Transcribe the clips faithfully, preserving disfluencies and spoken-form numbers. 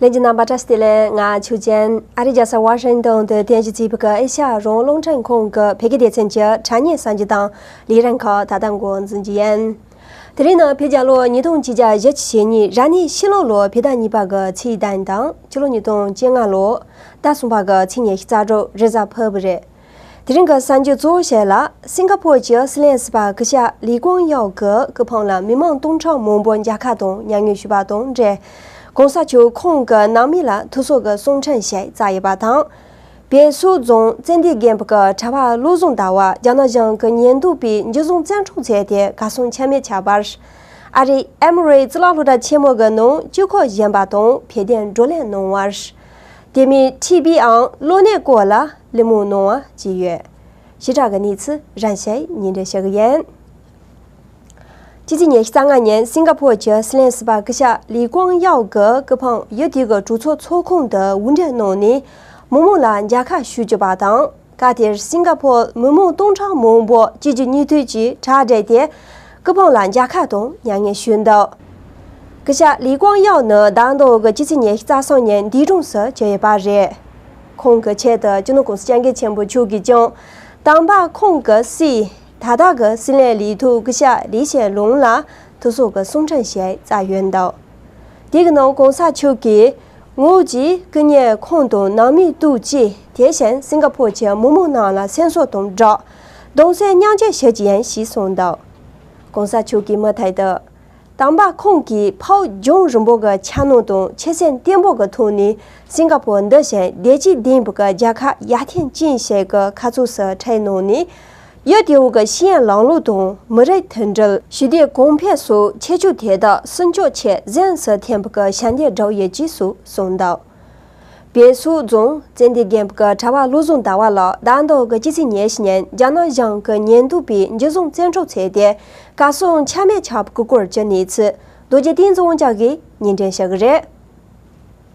ལྷན་རྒྱས་རྣམ་པ་བཀྲ་ཤིས་བདེ་ལེགས། ང་ཆོས་ཅན། ཨ་རིའི་རྒྱལ་ས་ཝ་ཤིང་ཏོན་དུ་རྟེན་གཞི་བྱས་པའི་ཨེ་ཤ་ཡ་རང་དབང་རླུང་འཕྲིན་ཁང་གི་བོད་སྐད་སྡེ་ཚན་གྱི་དྲ་བརྙན་གསར་འགྱུར་དང་ལས་རིམ་ཁག་ད་ལྟ་འགོ་འཛིན་རྒྱུ་ཡིན། དེ་རིང་ནི་བོད་རྒྱལ་ལོ་ཉིས་སྟོང་ཆིག་བརྒྱ་བཞི་བཅུ་ཞེ་གཉིས་རབ་གནས་ཕྱི་ལོ་ལོ་བོད་ཟླ་གཉིས་པ་གི་ཚེས་བདུན་དང་ཕྱི་ལོ་ཉིས་སྟོང་བཅོ་ལྔ་ལོ་ཟླ་གསུམ་པ་གི་ཚེས་ཉི་ཤུ་རྩ་དྲུག་རེས་གཟའ་ཕུར་བུ་རེད། དེ་རིང་གི་གསར་འགྱུར་གཙོ་བོ་ཞིག་ལ། སིང་ག་ཕོར་གྱི་སྲིད་བློན་ཟུར་པ་སྐུ་ཞབས་ལི་ཀོང་ཡའོ་གི་སྐུ་ཕུང་ལ་མི་མང་སྟོང་ཕྲག་མང་པོ་མཇལ་ཁ་དང་མྱ་ངན་ཞུས་པ་དང་འབྲེལ། གོང་ས་མཆོག་ཁོང་གི་ནང་མི་ལ་ཐུགས་གསོ་གི་གསུང་འཕྲིན་ཞིག་བསྩལ་ཡོད་པ་དང་། བལ་སོག་རྫོང་ཙན་དན་དགོན་པ་གི་གྲྭ་པ་བློ་བཟང་ཟླ་བ་རྒྱ་ནག་གཞུང་གི་ཉེན་རྟོག་པས་འཇུ་བཟུང་བཙན་འཕྲོག་བྱས་ཏེ་གར་སོང་ཆ་མེད་ཆགས་པར། ཨ་རིའི་ཨེ་མོ་རི་གཙུག་ལག་སློབ་གྲྭ་ཆེན་མོ་གི་ནང་སྤྱི་ཁོག་གཞན་པ་དང་བོད་དོན་བགྲོ་གླེང་གནང་བར། དེ་མིན་ཊི་བི་འམ་གློ་ནད་སྐོར་ལ་གླེང་མོལ་གནང་བ་བཅས་ཡོད། ཞིབ་ཕྲ་གི་གནས་ཚུལ་རིམ་བཞིན་སྙན་སྒྲོན་ཞུ་གི་ཡིན། སྤྱི་ཚེས་ཉི་ཤུ་རྩ་ལྔ་ཉིན་སིང་ག་ཕོར་གྱི་སྲིད་བློན་ཟུར་པ་སྐུ་ཞབས་ལི་ཀོང་ཡའོ་གི་སྐུ་ཕུང་ཡུལ་དེའི་གྲོས་ཚོགས་ཚོགས་ཁང་དུ་དབུ་འབྱེད་གནང་ནས་མི་མང་ལ་མཇལ་ཁ་ཞུ་གྱུར་པ་དང་། སྐབས་དེར་སིང་ག་ཕོར་མི་མང་སྟོང་ཕྲག་མང་པོ་གཅིག་རྗེས་གཉིས་མཐུད་ཀྱིས་གྲ་སྒྲིག་སྟེ་སྐུ་ཕུང་ལ་མཇལ་ཁ་དང་མྱ་ངན་ཞུས་འདུག་སྐུ་ཞབས་ལི་ཀོང་ཡའོ་ནི་ཟླ་འདིའི་སྤྱི་ཚེས་ཉི་ཤུ་རྩ་གསུམ་ཉིན་འདས་གྲོངས་སུ་གྱུར་ཡོད་པ་རེད། ཁོང་གི་ཆེད་དུ་སྤྱི་ནོར་༸གོང་ས་༸སྐྱབས་མགོན་ཆེན་པོ་མཆོག་གིས་ཀྱང་དམ་པ་ཁོང་གི་སྲས་ད་ལྟ་གི་སྲིད་བློན་ལས་ཐོག་སྐུ་ཞབས་ལི་ཞན་ལུང་ལ་ཐུགས་གསོ་གི་གསུང་འཕྲིན་ཞིག་བསྩལ་ཡོད་འདུག་དེ་གི་ནང་གོང་ས་མཆོག་གིས། ངོས་ཀྱིས་སྐུ་ཉིད་ཁོང་དང་ནང་མི་ཐུག་རྗེས་དེ་བཞིན་སིང་ག་ཕོར་གྱི་མི་མང་རྣམས་ལ་སེམས་གསོ་དང་སྦྲགས་གདུང་སེམས་མཉམ་སྐྱེད་ཞུ་རྒྱུ་ཡིན་ཞེས་གསུངས་འདུག་གོང་ས་མཆོག་གིས་མུ་མཐུད་དུ། དམ་པ་ཁོང་གིས་འཕགས་པ་རྒྱུན་རིང་པོ་གི་འཆར་སྣང་དང་ཆོད་སེམས་བརྟན་པོ་གི་ཐོག་ནས་སིང་ག་ཕོར་འདི་བཞིན་བདེ་སྐྱིད་ལྡན་པའི་རྒྱལ་ཁབ་ཡར་ཐོན་ཅན་ཞིག་གི་ཁ་ཕྱོགས་སུ་ཁྲིད་གནང་ནས། ཡུལ་དེའི་གི་ཤེས་ཡོན་ལམ་ལུགས་དང་མི་རིགས་མཐུན་སྒྲིལ། ཞི་བདེ་གོང་འཕེལ་སོགས་ཁྱད་ཆོས་དེ་དག་སྲུང་སྐྱོབ་ཆེད་གཟེངས་སུ་ཐོན་པའི་གི་ཞལ་འདེབས་བསྒྲགས་ཡོད་ཅེས་སོགས་གསུངས་འདུག་བལ་སོག་རྫོང་ཙན་དན་དགོན་པའི་གི་གྲྭ་པ་བློ་བཟང་ཟླ་བ་ལགས་ཟླ་འདིའི་གི་སྤྱི་ཚེས་ཉེར་བཞི་ཉིན་རྒྱ་ནག་གཞུང་གི་ཉེན་རྟོག་པས་འཇུ་བཟུང་བཙན་འཕྲོག་བྱས་ཏེ་གར་སོང་ཆ་མེད་ཆགས་པའི་གི་སྐོར་གྱི་གནས་ཚུལ་རྡོ་རྗེ་བསྟན་འཛིན་དབང་རྒྱལ་གྱིས་སྙན་སྒྲོན་ཞུ་གི་རེད།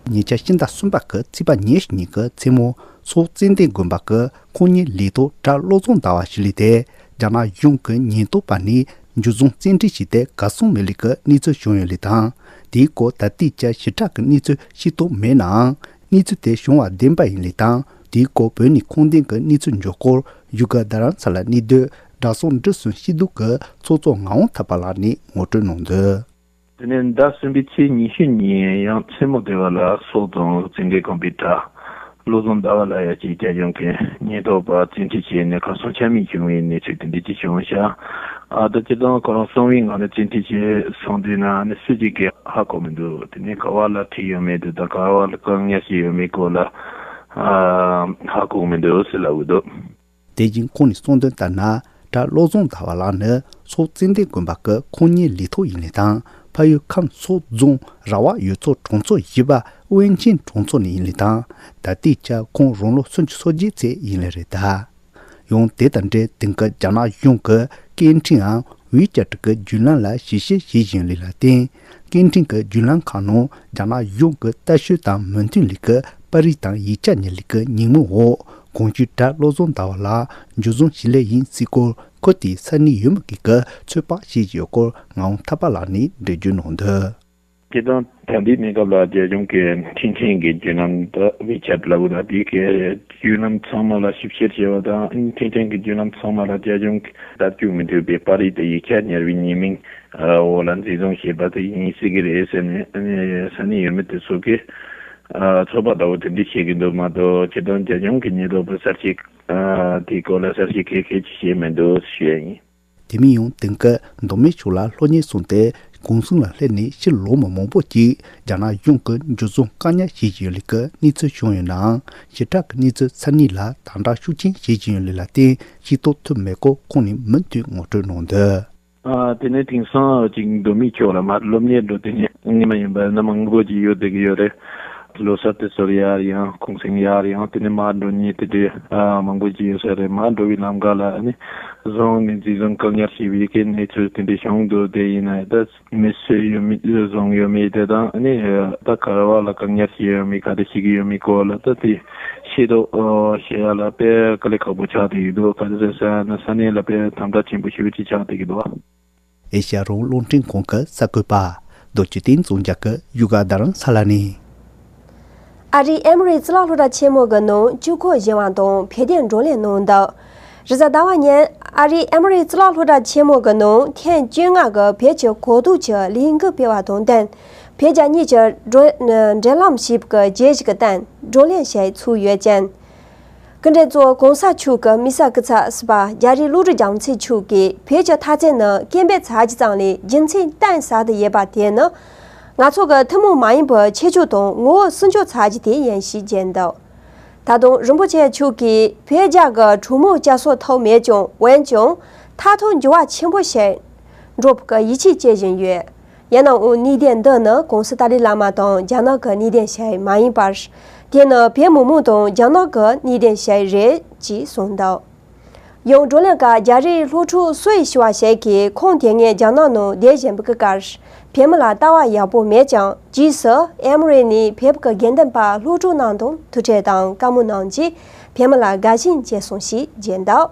ཉེ་ཆར་ཕྱི་ཟླ་གསུམ་པ་གི་ཚེས་པ་ཉེར་གཉིས་ཀྱི་མཚན་མོ་སོག་ཙན་དན་དགོན་པ་གི་ཁོང་ཉིད་ལས་ཐོག་གྲྭ་བློ་བཟང་ཟླ་བ་ཞུ་ལས་དེ་རྒྱ་ནག་གཞུང་གི་ཉེན་རྟོག་པ་ནས་འཇུ་བཟུང་བཙན་ཁྲིད་བྱས་ཏེ་གར་སོང་མེད་ལུགས་ཀྱི་གནས་ཚུལ་བྱུང་ཡོད་ལུགས་དང་། དེའི་སྐོར་ད་ལྟའི་ཆར་ཞིབ་ཕྲ་གི་གནས་ཚུལ་ཤེས་རྟོགས་མེད་ནའང་། གནས་ཚུལ་དེ་བྱུང་བ་བདེན་པ་ཡིན་ལུགས་དང་། དེའི་སྐོར་བོད་ནས་ཁུངས་ལྡན་གྱི་གནས་ཚུལ་འབྱོར་སྐོར་བཞུགས་སྒར་རྡ་རམ་ས་ལ་གནས་སྡོད་གྲྭ་ཚང་འབྲི་གསུམ་སྐྱིད་སྡུག་གི་ཚོགས་གཙོ་ངག་དབང་ཐར་པ་ལགས་ནས་ངོ་སྤྲོད་གནང་འདུག་དེ་ནས་ཟླ་གསུམ་པའི་ཚེས་ཉི་ཤུ་ཉིན་ཡང་མཚན་མོ་དེ་བ་ལ་སོག་རྫོང་ཙན་དན་དགོན་པའི་གྲྭ་བློ་བཟང་ཟླ་བ་ལགས་ཡ་གཅིག་རྒྱ་གཞུང་གི་ཉེན་རྟོག་པ་བཙན་ཁྲིད་བྱས་ནས་གར་སོང་ཆ་མེད་བྱུང་བའི་གནས་ཚུལ་དེ་འདྲ་ཅིག་བྱུང་ཤག་ཨ་ད་སྤྱིར་བཏང་ཁོ་རང་གསང་བའི་ངང་ནས་བཙན་ཁྲིད་བྱས་སོང་དུས་ན་ནི་སུ་གཅིག་གིས་ཧ་གོ་མི་འདུག་དེ་ནས་ག་བ་ལ་ཁྲིད་ཡོད་མེད་འདུག་ད་ག་བ་ལ་བཀག་ཉར་བྱས་ཡོད་མེད་སྐོར་ལ་ཨ་ཧ་གོ་མི་འདུག་ཟེར་ལབ་ཀྱི་འདུག་དེ་བཞིན་ཁོང་ནས་གསུངས་དོན་ལྟར་ན། གྲྭ་བློ་བཟང་ཟླ་བ་ལགས་ནི་སོག་ཙན་དན་དགོན་པ་གི་ཁོང་ཉིད་ལས་ཐོག་ཡིན་ལུགས་དང་། ཕ་ཡུལ་ཁམས་སོག་རྫོང་ར་བ་ཡུལ་ཚོ་གྲོང་ཚོ་བཞི་པ་དབོན་ཆེན་གྲོང་ཚོ་ནས་ཡིན་ལུགས་དང་། ད་ལྟའི་ཆར་ཁོང་རང་ལོ་སུམ་ཅུ་སོ་བརྒྱད་ཙམ་ཡིན་ལུགས་རེད་གདའ། ཡང་དེ་དང་འབྲེལ་དེང་སྐབས་རྒྱ་ནག་གཞུང་གི་སྐད་འཕྲིན་འམ་ཝེ་ཅེ་ཊི་གི་བརྒྱུད་ལམ་ལ་ཞིབ་བཤེར་བྱེད་བཞིན་ཡོད་ལུགས་ལ་བརྟེན། སྐད་འཕྲིན་གྱི་བརྒྱུད་ལམ་ཁག་ནང་རྒྱ་ནག་གཞུང་གི་ལྟ་སྤྱོད་དང་མི་མཐུན་ལུགས་ཀྱི་པར་རིས་དང་ཡིག་ཆ་གཉེར་ལུགས་ཀྱི་ཉེས་མིང་འོག་གོང་ཞུས་གྲྭ་བློ་བཟང་ཟླ་བ་ལགས་འཇུ་བཟུང་བྱེད་ལས་ཡིན་སྲིད་སྐོར་ཁུལ་དེའི་ས་གནས་ཡུལ་མི་ཁག་གིས་ཚོད་དཔག་བྱེད་བཞིན་ཡོད་སྐོར་ངག་དབང་ཐར་པ་ལགས་ནས་འགྲེལ་བརྗོད་གནང་འདུག་དེ་དང་ད་ལྟའི་གནས་སྐབས་ལ་རྒྱ་གཞུང་གི་འཕྲིན་ཕྲན་གྱི་བརྒྱུད་ལམ་དང་ཝེ་ཆེ་ཊི་ལབ་དང་དེའི་གི་བརྒྱུད་ལམ་ཚང་མ་ལ་ཞིབ་བཤེར་བྱས་པ་དང་འཕྲིན་ཕྲན་གྱི་བརྒྱུད་ལམ་ཚང་མ་ལ་རྒྱ་གཞུང་གི་ལྟ་སྤྱོད་མི་མཐུན་པའི་པར་རིས་དང་ཡིག་ཆ་གཉེར་བའི་ཉེས་མིང་འོག་ལ་འཛིན་བཟུང་བྱས་པ་དེ་ཡིན་སྲིད་ཀྱི་རེད་ཟེར་ནས་ས་གནས་ཡུལ་མི་དེ་ཚོ་གིས་ཚོད་དཔག་ལྟ་བུ་དེ་འདྲ་བྱེད་ཀྱི་འདུག་མ་གཏོགས་སྤྱིར་བཏང་རྒྱ་གཞུང་གི་ཉེན་རྟོག་པ་གསར་བརྗེ་དེའི་སྐོར་ལ་གསལ་བཤད་གལ་ཆེ་བྱས་མི་འདུག་ཞུ་ཡ་ཡིན། དེ་མིན་ཡང་དེང་སྐབས་མདོ་སྨད་ཕྱོགས་ལ་སློབ་གཉེར་སོང་སྟེ་གུང་སེང་ལ་སླེབས་ནས་ཕྱིར་ལོག་མི་མང་པོ་ཅིག་རྒྱ་ནག་གཞུང་གིས་འཇུ་བཟུང་བཀག་ཉར་བྱེད་བཞིན་ཡོད་ལུགས་ཀྱི་གནས་ཚུལ་བྱུང་ཡོད་ནའང་། ཞིབ་ཕྲ་གི་གནས་ཚུལ་ཚ་ནན་ལ་དམ་དྲག་ཤུགས་ཆེན་བྱེད་བཞིན་ཡོད་ལུགས་ལ་བརྟེན་ཤེས་རྟོགས་ཐུབ་མེད་སྐོར་ཁོང་ནས་མུ་མཐུད་ངོ་སྤྲོད་གནང་འདུག་ཨ་དེ་ནས་དེང་སང་ཅིག་མདོ་སྨད་ཕྱོགས་ལ་མར་སློབ་གཉེར་འགྲོ་དེ་ནས་སྔོན་མ་ཡིན་པ་ན་མང་པོ་ཅིག་ཡོད་བསྡད་ཀྱི་ཡོད་རེད། ལོ་གསར་དུས་ཚོད་ཡར་ཡང་གུང་སེང་ཡར་ཡང་དེ་ནས་མར་འགྲོ་མཁན་དེ་འདྲའི་ཨ་མང་པོ་ཅིག་ཡོད་ས་རེད། མར་འགྲོ་བའི་ལམ་ཁ་ལ་ཨ་ནི་བཟུང་ནས་འཛིན་བཟུང་བཀག་ཉར་བྱས་པའི་གི་གནས་ཚུལ་དེ་འདྲའི་བྱུང་འདུག་དེ་ཡིན་ན་ད་མི་གསོད་ཡོད་མེད་བཟུང་ཡོད་མེད་དེ་དང་ཨ་ནི་ད་ག་རེ་བ་ལ་བཀག་ཉར་བྱས་ཡོད་མེད་ག་རེ་བྱེད་ཀྱི་ཡོད་མེད་སྐོར་ལ་ད་དེ་ཤེས་རྟོགས་བྱེད་ཡ་ལ་དཔེ་དཀའ་ལས་ཁག་པོ་ཆགས་བསྡད་ཀྱི་འདུག་ག་རེ་ཟེར་ཟེར་ན་ས་གནས་ལ་དཔེ་དམ་དྲག་ཆེན་པོ་ཞེ་པོ་ཅིག་ཆགས་བསྡད་ཀྱི་འདུག་ཨེ་ཤ་ཡ་རང་དབང་རླུང་འཕྲིན་ཁང་གི་གསར་འགོད་པ་རྡོ་རྗེ་བསྟན་འཛིན་དབང་རྒྱལ་གྱིས་བཞུགས་སྒར་རྡ་རམ་ས་ལ་ནས། ཨ་རིའི་ཨེ་མོ་རི་གཙུག་ལག་སློབ་གྲྭ་ཆེན་མོ་གི་ནང་སྤྱི་ཁོག་བཞེངས་པ་དང་བོད་དོན་བགྲོ་གླེང་གནང་འདུག་རེས་གཟའ་ཟླ་བ་ཉིན་ཨ་རིའི་ཨེ་མོ་རི་གཙུག་ལག་སློབ་གྲྭ་ཆེན་མོ་གི་ནང་ཐེངས་བཅོ་ལྔ་གི་བོད་ཀྱི་གོ་རྟོགས་ཀྱི་ལས་འགུལ་སྤེལ་བ་དང་བསྟུན། བོད་རྒྱ་གཉིས་ཀྱི་བགྲོ་འབྲེལ་ལམ་ཞིབ་ཀྱི་བརྗོད་གཞི་གི་སྟེང་བགྲོ་གླེང་བྱས་ཚུགས་ཡོད་ཅིང་། སྐུ་མགྲོན་གཙོ་བོ་གོང་ས་མཆོག་གིས་མི་ས་སྐུ་ཚབ་ཟུར་པ་རྒྱ་རི་བློ་གྲོས་རྒྱ་མཚོ་མཆོག་གིས་བོད་ཀྱི་མཐའ་ཚད་ནི་སྐད་འབོད་ཚར་རྒྱུ་ཙམ་ལས་རྒྱུ་མཚན་གཏིང་ཟབ་ཏུ་ཡོད་པ་དེ་ནི། ང་ཚོ་གི་ཐུན་མོང་མ་ཡིན་པའི་ཁྱད་ཆོས་དང་ངོ་བོ་སྲུང་སྐྱོབ་ཚར་རྒྱུ་དེ་ཡིན་ཞེས་བརྗོད་འདུག་ད་དུང་རིན་པོ་ཆེ་མཆོག་གིས་བོད་རྒྱ་གི་གྲོས་མོལ་བསྐྱར་གསོ་ཐུབ་མེད་ཀྱང་འོན་ཀྱང་མཐར་ཐུག་འགྱུར་བ་ཆེན་པོ་ཞིག་འགྲོ་བའི་ཡིད་ཆེས་བྱེད་བཞིན་ཡོད། ཡིན་ནའང་གནད་དོན་འདི་ནི་ཀོང་སི་ཏཱ་ལའི་བླ་མ་དང་རྒྱ་ནག་གི་གནད་དོན་ཞིག་མ་ཡིན་པར། དེ་ནི་བོད་མི་མང་དང་རྒྱ་ནག་གི་གནད་དོན་ཞིག་རེད་ཅེས་གསུངས་འདུག་ཡང་བགྲོ་གླེང་སྐབས་རྒྱ་རིགས་སློབ་ཕྲུག་སུའི་ཞུ་བ་ཞིག་གིས་ཁོང་དེ་སྔའི་རྒྱ་ནག་ནང་བསྡད་བཞིན་པའི་སྐབས་བོད་མི་ལ་ལྟ་བ་ཡག་པོ་མེད་ཀྱང་རྗེས་སུ་ཨེ་མོ་རི་ནས་བོད་ཀྱི་དགེ་འདུན་པ་སློབ་ཕྲུག་རྣམས་དང་ཐུག་འཕྲད་དང་བཀའ་མོལ་གནང་རྗེས་བོད་མི་ལ་དགའ་ཞེན་སྐྱེས་སོང་ཞེས་བརྗོད་འདུག་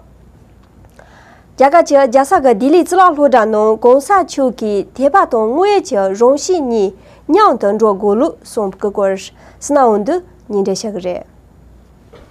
རྒྱ་གར་གྱི་རྒྱལ་ས་གི་ལྡི་ལི་གཙུག་ལག་སློབ་གྲྭ་ནང་གོང་ས་མཆོག་གིས་དད་པ་དང་དངོས་ཡོད་ཀྱི་རང་གཤིས་གཉིས་མཉམ་དུ་འགྲོ་དགོས་ལུགས་གསུངས་པའི་སྐོར་གསན་ཡོང་དུ་སྙན་སྒྲོན་ཞུ་གི་རེད།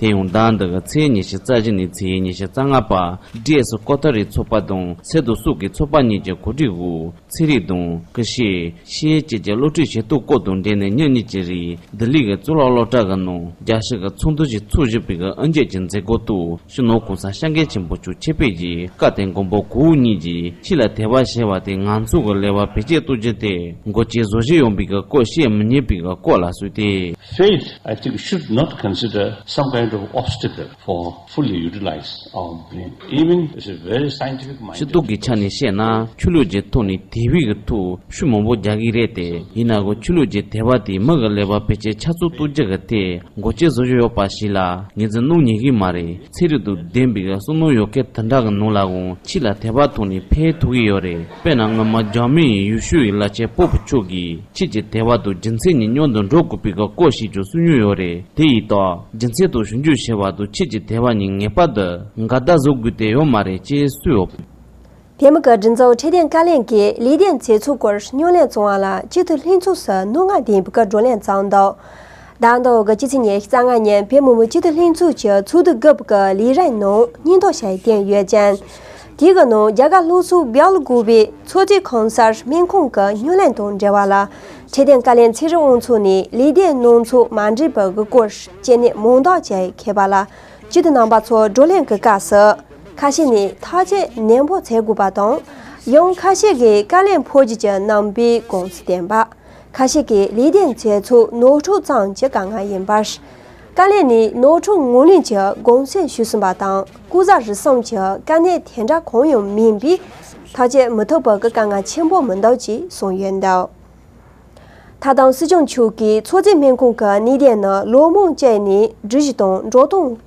དེ་ཡང་ཟླ་འདི་གི་ཚེས་ཉི་ཤུ་རྩ་བཞི་ནས་ཚེས་ཉི་ཤུ་རྩ་ལྔ་བར་ཌི་ཨེ་སི་ཀོ་ཐ་རིའི་ཚོགས་པ་དང་སེ་དུ་སོགས་ཀྱི་ཚོགས་པ་གཉིས་ཀྱི་གོ་སྒྲིག་འོག་ཚན་རིག་དང་ཀུ་ཤེ། ཤེས་ཡོན་བཅས་ཀྱི་སློབ་ཁྲིད་བྱེད་སྟངས་སྐོར་དང་འབྲེལ་ནས་ཉིན་གཉིས་ཀྱི་རིང་ལྡི་ལི་གི་གཙུག་ལག་སློབ་གྲྭ་གི་ནང་རྒྱལ་སྤྱི་གི་ཚོགས་འདུ་ཞིག་ཚོགས་བཞིན་པའི་གི་དབུ་འབྱེད་ཀྱི་མཛད་སྒོ་དུ་སྤྱི་ནོར་གོང་ས་སྐྱབས་མགོན་ཆེན་པོ་མཆོག་ཆིབས་པའི་གི་བཀའ་དང་མགོན་པོ་གོ་འོག་གཉིས་ཀྱིས་ཆོས་ལ་དད་པ་བྱེད་པ་དེ་ང་ཚོ་གི་ལེགས་པ་བེད་སྤྱོད་གཏོང་རྒྱུ་དེ་འགོག་རྐྱེན་བཟོ་གཞི་ཡོང་བའི་གི་སྐོར་བཤད་མི་ཉན་པའི་གི་སྐོར་ལ་གསུངས་ཏེ། Faith, I think, should not consider some kind of obstacle for fully utilize our brain. Even it's a very scientific mind. སྤྱི་སྟོབས་ཀྱི་ཆ་ནས་བཤད་ན་ཆོས་ལུགས་ཀྱི་ཐོག་ནས་དད་པའི་གི་ཐོག་ཤུགས་མང་པོ་རྒྱག་གི་རེད་དེ། ཡིན་ན་གོ་ཆོས་ལུགས་ཀྱི་དད་པ་དེ་མི་གི་ལེགས་པ་བེད་སྤྱོད་ཆ་ཚང་གཏོང་རྒྱུ་གི་དེ་འགོག་རྐྱེན་བཟོ་རྒྱུ་ཡོད་པ་ཞིག་ལ་ངོས་འཛིན་གནང་ཉན་གི་མ་རེད། ཚན་རིག་དང་ལྡན་པའི་གི་བསམ་བློ་ཡོད་མཁན་དེ་འདྲ་གི་ནང་ལ་འོང་ཆོས་ལ་དད་པ་ཐོག་ནས་ཕན་ཐོགས་ཀྱི་ཡོད་རེད། དཔེར་ན་སྔོན་མ་འཇར་མན་ཡི་ཡེ་ཤུ་ཡི་བླ་ཆེན་པོབ་མཆོག་གིས་ཆོས་ཀྱི་དད་པ་དང་རྒྱུ་མཚན་གཉིས་མཉམ་དུ་འགྲོ་དགོས་པའི་གི་སྐོར་ཞིག་ཀྱང་གསུང་མྱོང་ཡོད་རེད། དེ་ཡིན་དུས་རྒྱུ་མཚན་དང་ཞིབ་འཇུག་བྱས་པ་དང་ཆོས་ཀྱི་དད་པ་གཉིས་ངེས་པར་དུ་འགལ་ཟླ་བཟོ་དགོས་དེ་ཡོད་མ་རེད་ཅེས་གསུངས་ཡོད། བོད་མི་གི་སྒྲིག་འཛུགས་འཕྲོད་བསྟེན་བཀའ་བློན་གྱིས་ལུས་སྟེང་ཚེ་སྲོག་སྐོར་སྨྱུང་གནས་བཙོང་བ་ལ་སྤྱི་འཐུས་ལྷན་ཚོགས་སུ་སྣོན་ངལ་ལྡན་པའི་བགྲོ་གླེང་བྱུང་འདུག་ཟླ་འདིའི་གི་སྤྱི་ཚེས་ཉི་ཤུ་རྩ་ལྔ་ཉིན་བོད་མི་མང་སྤྱི་འཐུས་ལྷན་ཚོགས་ཀྱི་ཚོགས་འདུ་དགུ་པའི་གི་ལས་རིམ་ནང་སྙན་ཐོ་ཞིག་བཏོན་ཡོད་ཅིང་། དེའི་གི་ནང་རྒྱ་གར་ལྷོ་ཕྱོགས་སྦེལ་ཀོབ་པའི་ཚོ་བཙའ་ཁང་གསར་སྨན་ཁང་གི་སྨྱུང་གནས་དང་འབྲེལ་བ་ལ་འཕྲོད་བསྟེན་བཀའ་བློན་ཚེ་རིང་དབང་ཕྱུག་ནས་ལུས་སྟེང་སྣུམ་ཚོགས་མ་འགྲིག་པའི་གི་སྐོར་སྐྱེས་ནད་མང་དག་ཅིག་ཁེལ་པ་ལ་སྤྱི་འཐུས་རྣམ་པ་ཚོ་བགྲོ་གླེང་གི་སྐབས་སུ། ཁ་ཤས་ནས་ཐག་གཅོད་ནན་པོ་བྱེད་དགོས་པ་དང་། ཡང་ཁ་ཤས་ཀྱིས་བཀའ་བློན་ཕོ་རྒྱས་ཀྱི་རྣམ་པའི་དགོངས་སུ་བསྟན་པ། ཁ་ཤས་ཀྱིས་ལུས་སྟེང་ཚེ་སྲོག་ནོར་འཁྲུལ་ཙམ་གྱི་དཀའ་ངལ་ཡིན་པར། བཀའ་བློན་ནས་ནོར་འཁྲུལ་ངོས་ལེན་གྱི་དགོངས་སེལ་ཞུས་ཟིན་པ་དང་སྐུ་གཟུགས་རིགས་གསུམ་གྱི་དཀའ་གནད་དེ་འདྲ་གང་ཡང་མིན་པས། ཐག་གཅོད་མི་ཐུབ་པའི་དཀའ་ངལ་ཆེན་པོ་མི་འདུག་ཅེས་གསུངས་ཡོད་འདུག་ད་དུང་སྲིད་སྐྱོང་མཆོག་གིས་ཚོ་བཙའ་སྨན་ཁང་གི་གནད་དོན་ནི་ལོ་མང་ཅིག་ནས་སྒྲིག་གཞི་དང་འགྲོ་སྟངས་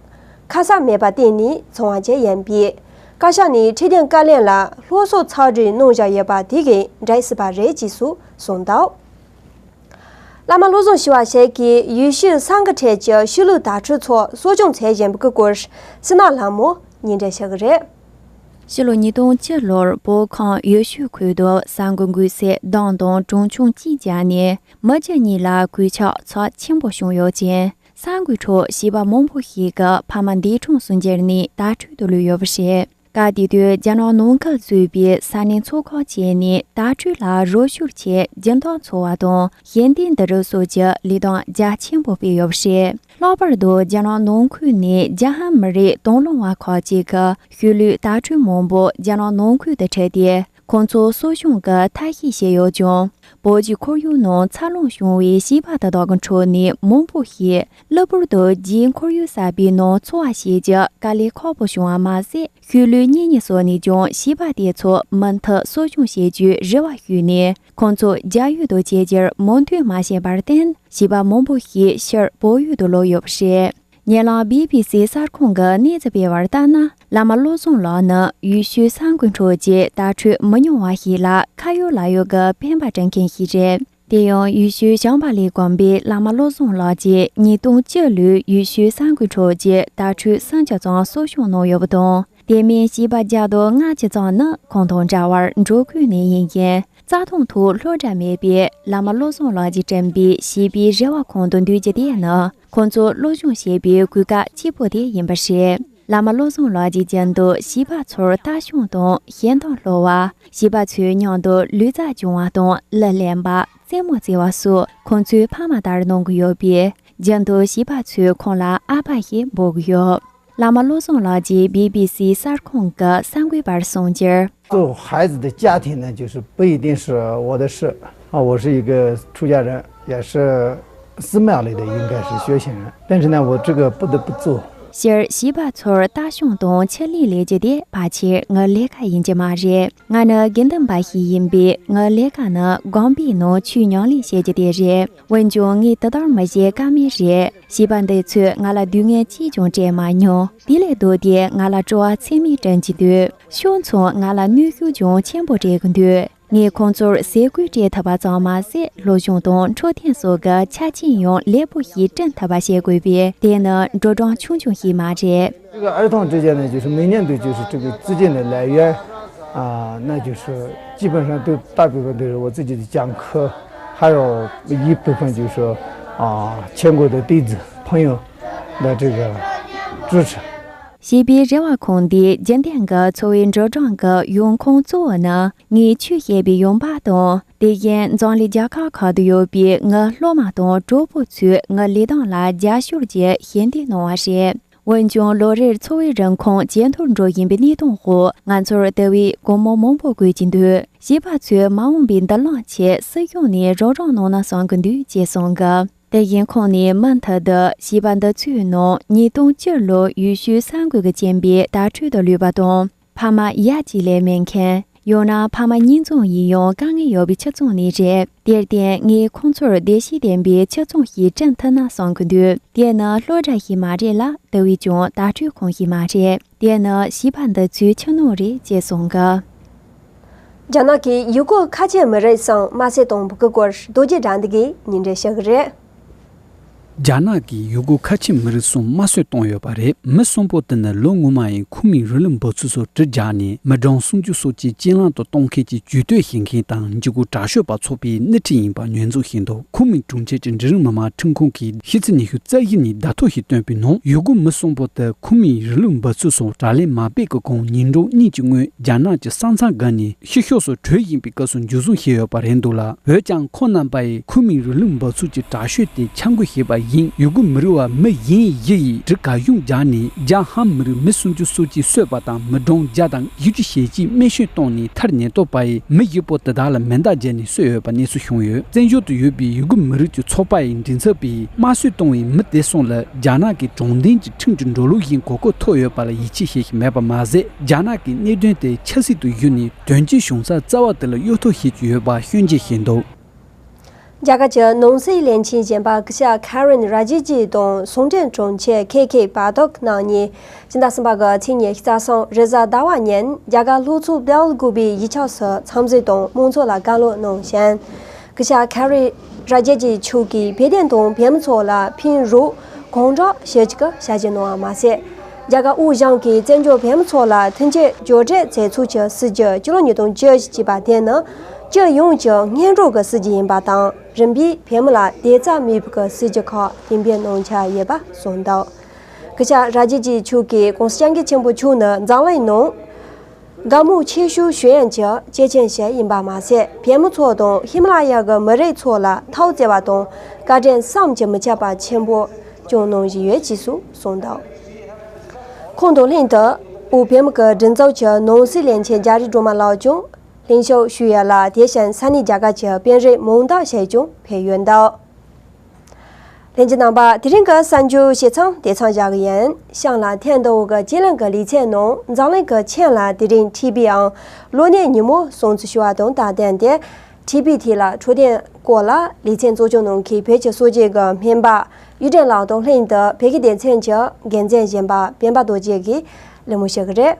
ཁ་གསལ་མེད་པར་བརྟེན་ནས་བྱུང་བ་ཅིག་ཡིན་པས། བཀའ་ཤག་ནས་འཕྲོད་བསྟེན་བཀའ་བློན་ལ་སློབ་གསོ་ཚད་ལྡན་གནང་བཞག་ཡོད་པ་དེ་གས་འགྲིག་སྲིད་པ་རེད་ཅེས་སུ་གསུངས་འདུག་བླ་མ་བློ་བཟང་ཞུ་བ་ཞིག་གིས་ཡུལ་ཤུལ་ས་འགུལ་ཁྲོད་ཀྱི་ཆོས་ལུགས་དར་འཕྲོད་ཚོགས་གསོ་སྐྱོང་བྱེད་བཞིན་པའི་སྐོར་སི་ན་ལྷ་མོ་སྙན་སྒྲོན་ཞུ་གི་རེད། ཕྱི་ལོ་ཉིས་སྟོང་བཅུ་ལོར་བོད་ཁམས་ཡུལ་ཤུལ་ཁུལ་དུ་ས་འགུལ་འགོས་སའི་སྡོང་དང་གྲོང་ཆུང་གཅིག་བརྒྱབ་ནས་མི་བརྒྱ་གཉིས་ལ་གོད་ཆག་ཚབས་ཆེན་པོ་བྱུང་ཡོད་ཅིང་། ས་འགུལ་ཁྲོད་བྱིས་པ་མང་པོ་ཞིག་གི་ཕ་མ་འདས་གྲོངས་སུ་གྱུར་ནས་དྭ་ཕྲུག་ཏུ་ལུས་ཡོད་པ་རེད། སྐབས་དེ་དུས་རྒྱ་ནག་ནང་ཁུལ་གཙོས་པའི་ས་གནས་ཚོ་ཁག་བཅས་ནས་དྭ་ཕྲུག་ལ་རོགས་སྐྱོར་ཆེད་སྦྱིན་བདག་འཚོལ་བ་དང་ཞལ་འདེབས་འདི་རིགས་སོགས་ཀྱི་ལས་དོན་རྒྱ་ཆེན་པོ་སྤེལ་ཡོད་པ་རེད། ལྷག་པར་དུ་རྒྱ་ནག་ནང་ཁུལ་ནས་རྒྱ་ཧན་མི་རིགས་དང་བླངས་པ་ཁག་ཅིག་གིས་ཤུལ་ལུས་དྭ་ཕྲུག་མང་པོ་རྒྱ་ནག་ནང་ཁུལ་དུ་ཁྲིད་དེ། ཁོང་ཚོ་གསོ་སྐྱོང་གི་ཐབས་ཤེས་བྱས་ཡོད་ཀྱང་། བོད་ཀྱི་ཁོར་ཡུག་ནང་འཚར་ལོངས་བྱུང་བའི་བྱིས་པ་དེ་དག་གི་ཁྲོད་ནས་མང་པོ་ཞིག་གློ་བུར་དུ་རྒྱའི་ཁོར་ཡུག་གསར་པའི་ནང་འཚོ་བ་བྱེད་རྒྱུ་དཀའ་ལས་ཁག་པོ་བྱུང་བ་མ་ཟད། ཤུལ་ལུས་གཉེན་ཉེ་སོགས་ནས་ཀྱང་བྱིས་པ་དེ་ཚོ་མུ་མཐུད་གསོ་སྐྱོང་བྱེད་རྒྱུའི་རེ་བ་ཞུས་ནས། ཁོང་ཚོ་རྒྱ་ཡུལ་དུ་བསྐྱལ་རྒྱུར་མོས་མཐུན་མ་བྱས་པར་བརྟེན། བྱིས་པ་མང་པོ་ཞིག་ཕྱིར་བོད་ཡུལ་དུ་ལོག་ཡོད་པ་རེད། ཉེ་ལམ་བི་བི་སི་གསར་ཁང་གིས་གནས་ཚུལ་སྤེལ་བར་ལྟར་ན། བླ་མ་བློ་བཟང་ལགས་ནི་ཡུལ་ཤུལ་ས་འགུལ་ཁྲོད་ཀྱི་དྭ་ཕྲུག་མི་ཉུང་བ་ཞིག་ལ་ཁ་ཡོད་ལག་ཡོད་ཀྱི་ཕན་པ་སྤྲད་མཁན་ཞིག་རེད། དེ་ཡང་ཡུལ་ཤུལ་བྱམས་པ་ལས་དགོན་པའི་བླ་མ་བློ་བཟང་ལགས་ཀྱིས་ཉིས་སྟོང་བཅུ་ལོའི་ཡུལ་ཤུལ་ས་འགུལ་ཁྲོད་ཀྱི་དྭ་ཕྲུག་སུམ་ཅུ་ཙམ་གསོ་སྐྱོང་གནང་ཡོད་པ་དང་། དེ་མིན་བྱིས་པ་བརྒྱ་དང་ལྔ་བཅུ་ཙམ་ནི་ཁོང་དང་འདྲ་བར་འབྲོག་ཁུལ་ནས་ཡིན་ཞིང་། རྩྭ་ཐང་དུ་སློབ་གྲྭ་མེད་པས། བླ་མ་བློ་བཟང་ལགས་ཀྱིས་བསྐྲུན་པའི་བྱིས་པའི་རེ་བ་ཁང་དུ་འདུས་རྒྱུ་དེ་ནི། ཁོང་ཚོ་སློབ་སྦྱོང་བྱེད་པའི་གོ་སྐབས་གཅིག་པུ་དེ་ཡིན་པ་རེད། བླ་མ་བློ་བཟང་ལགས་ཀྱིས་རྒྱུན་དུ་བྱིས་པ་ཚོར་ལྟ་སྐྱོང་དང་ཞལ་འདོན་སློབ་པ། བྱིས་པ་ཚོའི་མཉམ་དུ་ལུས་རྩལ་སྦྱོང་བ་དང་གླུ་ལེན་པ། རྩེད་མོ་རྩེ་བ་སོགས་ཁོང་ཚོའི་ཕ་མ་ལྟར་གནང་གི་ཡོད་པས། རྒྱུན་དུ་བྱིས་པ་ཚོས་ཁོང་ལ་ཨ་ཕ་ཞེས་འབོད་ཀྱི་ཡོད། བླ་མ་བློ་བཟང་ལགས་ཀྱིས་བི་བི་སི་གསར་ཁང་གི་གསར་འགོད་པར་གསུངས་རྒྱུར། 做孩子的家庭呢，就是不一定是我的事啊，我是一个出家人，也是寺庙里的，应该是修行人，但是呢，我这个不得不做。 སྤྱིར་བྱིས་པ་ཚོར་ལྟ་སྐྱོང་དང་ཆེད་ལས་ལས་རྒྱུ་དེ་ཕལ་ཆེར་ངའི་ལས་ཀ་ཡིན་གྱི་མ་རེད། ང་ནི་དགེ་འདུན་པ་ཞིག་ཡིན་པས། ངའི་ལས་ཀ་ནི་དགོན་པའི་ནང་ཆོས་ཉམས་ལེན་བྱེད་རྒྱུ་དེ་རེད། འོན་ཀྱང་ངས་དེ་ལྟར་མི་བྱེད་ཀ་མེད་རེད། བྱིས་པ་འདི་ཚོས་ང་ལ་སྡུག་བསྔལ་ཅིས་ཀྱང་སྤྲད་མ་མྱོང་། དེ་ལས་ལྡོག་སྟེ་ང་ལ་སྤྲོ་བ་ཚད་མེད་བསྐྲུན་གྱི་འདུག་ཕྱོགས་མཚུངས་ང་ལ་གནོན་ཤུགས་ཀྱང་ཆེན་པོ་སྤྲད་ཀྱི་འདུག་ངས་ཁོང་ཚོར་ཟས་གོས་སྤྲད་ཐུབ་པ་ཙམ་མ་ཟད། སློབ་སྦྱོང་དང་འཕྲོད་བསྟེན་སོགས་ཀྱི་ཆ་རྐྱེན་ཡང་ལེགས་པོ་ཞིག་བསྐྲུན་ཐུབ་པ་བྱེད་དགོས་པས། དེ་ནི་འགྲོ་གྲོན་ཆུང་ཆུང་ཞིག་མ་རེད། 这个儿童之间呢，就是每年度就是这个资金的来源啊，那就是基本上都大部分都是我自己的讲课，还有一部分就是说啊，全国的弟子朋友的这个支持。 བྱིས་པའི་རེ་བ་ཁང་འདིའི་རྒྱུན་ལྡན་གྱི་འཚོ་བའི་འགྲོ་གྲོན་གྱི་ཡོང་ཁུངས་གཙོ་བོ་ནི། ངས་ཆོས་བཤད་པའི་ཡོང་འབབ་དང་། དེ་བཞིན་འཛམ་གླིང་རྒྱལ་ཁབ་ཁག་ཏུ་ཡོད་པའི་ངའི་སློབ་མ་དང་གྲོགས་པོ་ཚོས་ངའི་ལས་དོན་ལ་རྒྱབ་སྐྱོར་གྱི་ཞལ་འདེབས་གནང་བ་རེད། འོན་ཀྱང་ལོ་རེར་འཚོ་བའི་རིན་གོང་ཇེ་མཐོར་འགྲོ་བཞིན་པའི་གནས་སྟངས་འོག་ང་ཚོར་དེ་བས་སྒོར་མོ་མང་པོ་དགོས་ཀྱི་འདུག་བྱིས་པ་ཚོས་མ་འོངས་པའི་མདུན་ལམ་ཆེད་སྲིད་གཞུང་ནས་རོགས་རམ་གནང་ན་བསམ་གྱི་འདུག་ཅེས་གསུངས་གི། དེ་བཞིན་ཁོང་ནས་མུ་མཐུད་དུ་བྱིས་པ་འདི་ཚོའི་ནང་ཉིས་སྟོང་བཅུ་ལོར་ཡུལ་ཤུལ་གསར་འགོད་ཀྱིས་བྱིན་པའི་དྭ་ཕྲུག་ཏུ་ལུས་པ་དང་། ཕ་མ་ཡ་གཅིག་ལས་མེད་མཁན། ཡང་ན་ཕ་མ་གཉིས་འཛོམས་ཡིན་ཡང་དཀའ་ངལ་ཡོད་པའི་ཁྱིམ་ཚང་ནས་རེད། དེར་བརྟེན་ངས་ཁོང་ཚོར་བདེ་སྐྱིད་ལྡན་པའི་ཁྱིམ་ཚང་ཞིག་བསྐྲུན་ཐུབ་ན་བསམ་གྱི་འདུག་དེ་ནི་སློབ་གྲྭ་ཞིག་མ་རེད་ལ། དེ་བས་ཀྱང་དྭ་ཕྲུག་ཁང་ཞིག་མ་རེད། དེ་ནི་བྱིས་པ་འདི་ཚོའི་ཁྱིམ་ནང་རེད་ཅེས་གསུངས་གི། རྒྱ་ནག་གི་ཡུ་གུར་ཁ་ཆེ་མི་རིགས་གསུམ་དམར་གསོད་གཏོང་བའི་སྐོར་རྡོ་རྗེ་དགྲ་འདུལ་གྱིས་སྙན་སྒྲོན་ཞུ་གི་རེད། རྒྱ་ནག་གིས་ཡུ་གུར་ཁ་ཆེ་མི་རིགས་གསུམ་དམར་གསོད་བཏང་ཡོད་པ་རེད། མི་གསུམ་པོ་དེ་ནི་ལོ་སྔོན་མ་ཡི་ཁོ་མིན་རིགས་ལམ་འབབ་ཚུགས་སུ་གྲི་རྒྱག་ནས་མི་གྲངས་སུམ་ཅུ་སོ་གཅིག་གྱེན་ལངས་དུ་གཏོང་མཁན་གྱི་ཇུས་གཏོགས་བྱེད་མཁན་དང་འཇིགས་སྐུལ་དྲག་ཤོས་པ་ཚོགས་པའི་སྣེ་ཁྲིད་ཡིན་པ་ཉེས་འཛུགས་བྱས་འདུག་ཁོ་མིན་གྲོང་ཁྱེར་གྱི་འབྲིང་རིམ་མི་དམངས་ཁྲིམས་ཁང་གིས་ཕྱི་ཚེས་ཉི་ཤུ་རྩ་བཞི་ཉིན་བརྡ་ཐོ་ཞིག་བཏོན་པའི་ནང་། ཡུ་གུར་མི་གསུམ་པོ་དེ་ཁོ་མིན་རིགས་ལམ་འབབ་ཚུགས་སུ་དྲག་ལན་མ་སྤེལ་གྱི་གོང་ཉིན་གྲངས་གཉིས་ཀྱི་སྔོན་རྒྱ་ནག་གི་ས་མཚམས་བརྒལ་ནས་ཕྱི་ཕྱོགས་སུ་བྲོས་ཡིན་པའི་སྐབས་སུ་འཇུ་བཟུང་བྱས་ཡོད་པ་རེད་འདུག་ལ། འོན་ཀྱང་ཁོང་རྣམ་པ་ཡིས་ཁོ་མིན་རིགས་ལམ་འབབ་ཚུགས་ཀྱི་དྲག་ཤོས་དེ་ཆ་འགོད་བྱས་པ་ཡིན། ཡུ་གུར་མི་རིགས་པ་མི་གཞན་བཞི་ཡིས་གྲི་ག་གཞུང་རྒྱག་ནས་རྒྱ་ཧན་མི་རིགས་མི་སུམ་ཅུ་སོ་གཅིག་གསོད་པ་དང་། མི་གྲངས་བརྒྱ་དང་བཞི་བཅུ་ཞེ་གཅིག་རྨས་སྐྱོན་བཏང་ནས་མཐར་ཉེན་རྟོག་པ་ཡིས་མི་བཞི་པོ་དེ་དག་ལ་མེ་མདའ་བརྒྱབ་ནས་གསོད་ཡོད་པ་གནས་ཚུལ་བྱུང་ཡོད། བཙན་བྱོལ་དུ་ཡོད་པའི་ཡུ་གུར་མི་རིགས་ཀྱི་ཚོགས་པ་ཡི་མགྲིན་ཚབ་པས་དམར་གསོད་བཏང་བའི་མི་དེ་གསུམ་ལ་རྒྱ་ནག་གི་དྲང་བདེན་གྱི་ཁྲིམས་ཀྱི་འགྲོ་ལུགས་བཞིན་གོ་སྐབས་ཐོབ་ཡོད་པ་ལ་ཡིད་ཆེས་བྱེད་ཀྱི་མེད་པ་མ་ཟད། རྒྱ་ནག་གིས་གནད་དོན་དེ་ཆབ་སྲིད་དུ་བསྒྱུར་ནས་དོན་གཅོད་གཞུང་ཚབ་རྩ་བ་དེ་ལ་གཡོ་ཐབས་བྱེད་ཀྱི་ཡོད་པ་སྐྱོན་བརྗོད་བྱས་འདུག་རྒྱ་གར་གྱི་ནང་སྲིད་བློན་ཆེན་གཞོན་པ་སྐུ་ཞབས་ཁ་རན་ར་ཇི་ཇི་དང་ཟུང་འབྲེལ་དྲུང་ཆེ་ཁེ་ཁེ་པ་ཐོག་རྣམ་གཉིས་ཕྱི་ཟླ་གསུམ་པ་གི་ཚེས་ཉི་ཤུ་རྩ་གསུམ་རེས་གཟའ་ཟླ་བ་ཉིན་རྒྱ་གར་ལྷོ་ཕྱོགས་སྦེལ་ཀོབ་པའི་གཞིས་ཆགས་སུ་འཚམས་གཟིགས་དང་མང་ཚོགས་ལ་བཀའ་སློབ་གནང་ཞིང་། སྐུ་ཞབས་ཁ་རན་ར་ཇི་ཇི་མཆོག་གིས་བོད་དོན་དང་བོད་མི་ཚོ་ལ་ཕན་རོགས་གང་དྲག་བྱེད་ཀྱི་བྱ་གཞི་གནང་བ་མ་ཟད། རྒྱ་གར་དབུས་གཞུང་གིས་བཙན་བྱོལ་བོད་མི་ཚོ་ལ་མཐུན་རྐྱེན་སྦྱོར་སྤྲོད་མཛད་ཚུལ་གྱི་སྲིད་ཇུས་སྤྱི་ལོ་ཉིས་སྟོང་བཅུ་བཞི་ཅེས་པ་དེ་ནི་སྤྱི་ཡོངས་ཀྱི་སྔོན་འགྲོ་གི་སྲིད་ཇུས་ཡིན་པ་དང་། རིམ་པས་བོད་མི་ལ་བདེ་རྩ་མེད་པའི་སྲིད་ཇུས་ཁག་གཏན་འབེབས་གནང་འཆར་ཡོད་པ་གསུངས་འདུག་སྐུ་ཞབས་ར་ཇི་ཇི་མཆོག་གིས་༸གོང་ས་༸སྐྱབས་མགོན་ཆེན་པོ་མཆོག་ནི་འཛམ་གླིང་ནང་དགའ་མོས་ཆེ་ཤོས་ཞུ་ཡག་གི་སྐྱེས་ཆེན་ཞིག་ཡིན་པ་མ་ཟད། བོད་མི་ཚོ་དང་ཧི་མ་ལ་ཡ་གི་མི་རིགས་ཚོ་ལ་ཐུགས་བརྩེ་བ་དང་བཀའ་དྲིན་བསམ་གྱིས་མི་ཁྱབ་པ་ཆེན་པོ་བསྐྱངས་གནང་བཞིན་ཡོད་ཅེས་སུ་གསུངས་འདུག་ཁོང་དང་ལྷན་དུ་དབུས་བོད་མི་གི་མགྲིན་ཚབ་ཀྱི་ནང་སྲིད་བློན་ཆེན་རྒྱ་རི་སྒྲོལ་མ་ལགས་ཀྱང་ལྷན་ཞུགས་ཞུ་ཡག་ལ། དེ་བཞིན་ས་གནས་རྒྱ་གར་གྱི་དཔོན་རིགས་མང་དག་ཞིག་ཀྱང་ཕེབས་ཡོད་འདུག་ལྷན་རྒྱས་རྣམ་པ། དེ་རིང་གི་གསར་འགྱུར་བྱས་ཙང་དེ་ཙམ་བཞག་གི་ཡིན། གཤམ་ལ་ཐེངས་འདི་བོ་གི་ཅེ་ལན་གི་ལེ་ཚན་ནང་འཛམ་གླིང་གི་ཁྱོན་ལ་དེ་རིང་ཊི་བི་ཨང་གློ་ནད་ཉིན་མོ་སྲུང་བརྩི་ཞུ་བ་དང་སྟབས་བསྟུན་ཏེ། ཊི་བི་ཐད་ལ་འཕྲོད་བསྟེན་སྐོར་ལ་ལེ་ཚན་གཙོ་སྐྱོང་གནང་མཁན་བོད་ཀྱི་སྲོལ་འབྱེད་ཀྱི་སྨན་པ་གཡུ་སྒྲོན་ལགས་དང་ལྷན་དུ་བོད་ཀྱི་སྡེ་ཚན་གྱི་འགན་འཛིན་གཞོན་པ་སྤེན་པ་རྡོ་རྗེ་གིས་གླེང་མོལ་ཞུ་གི་རེད།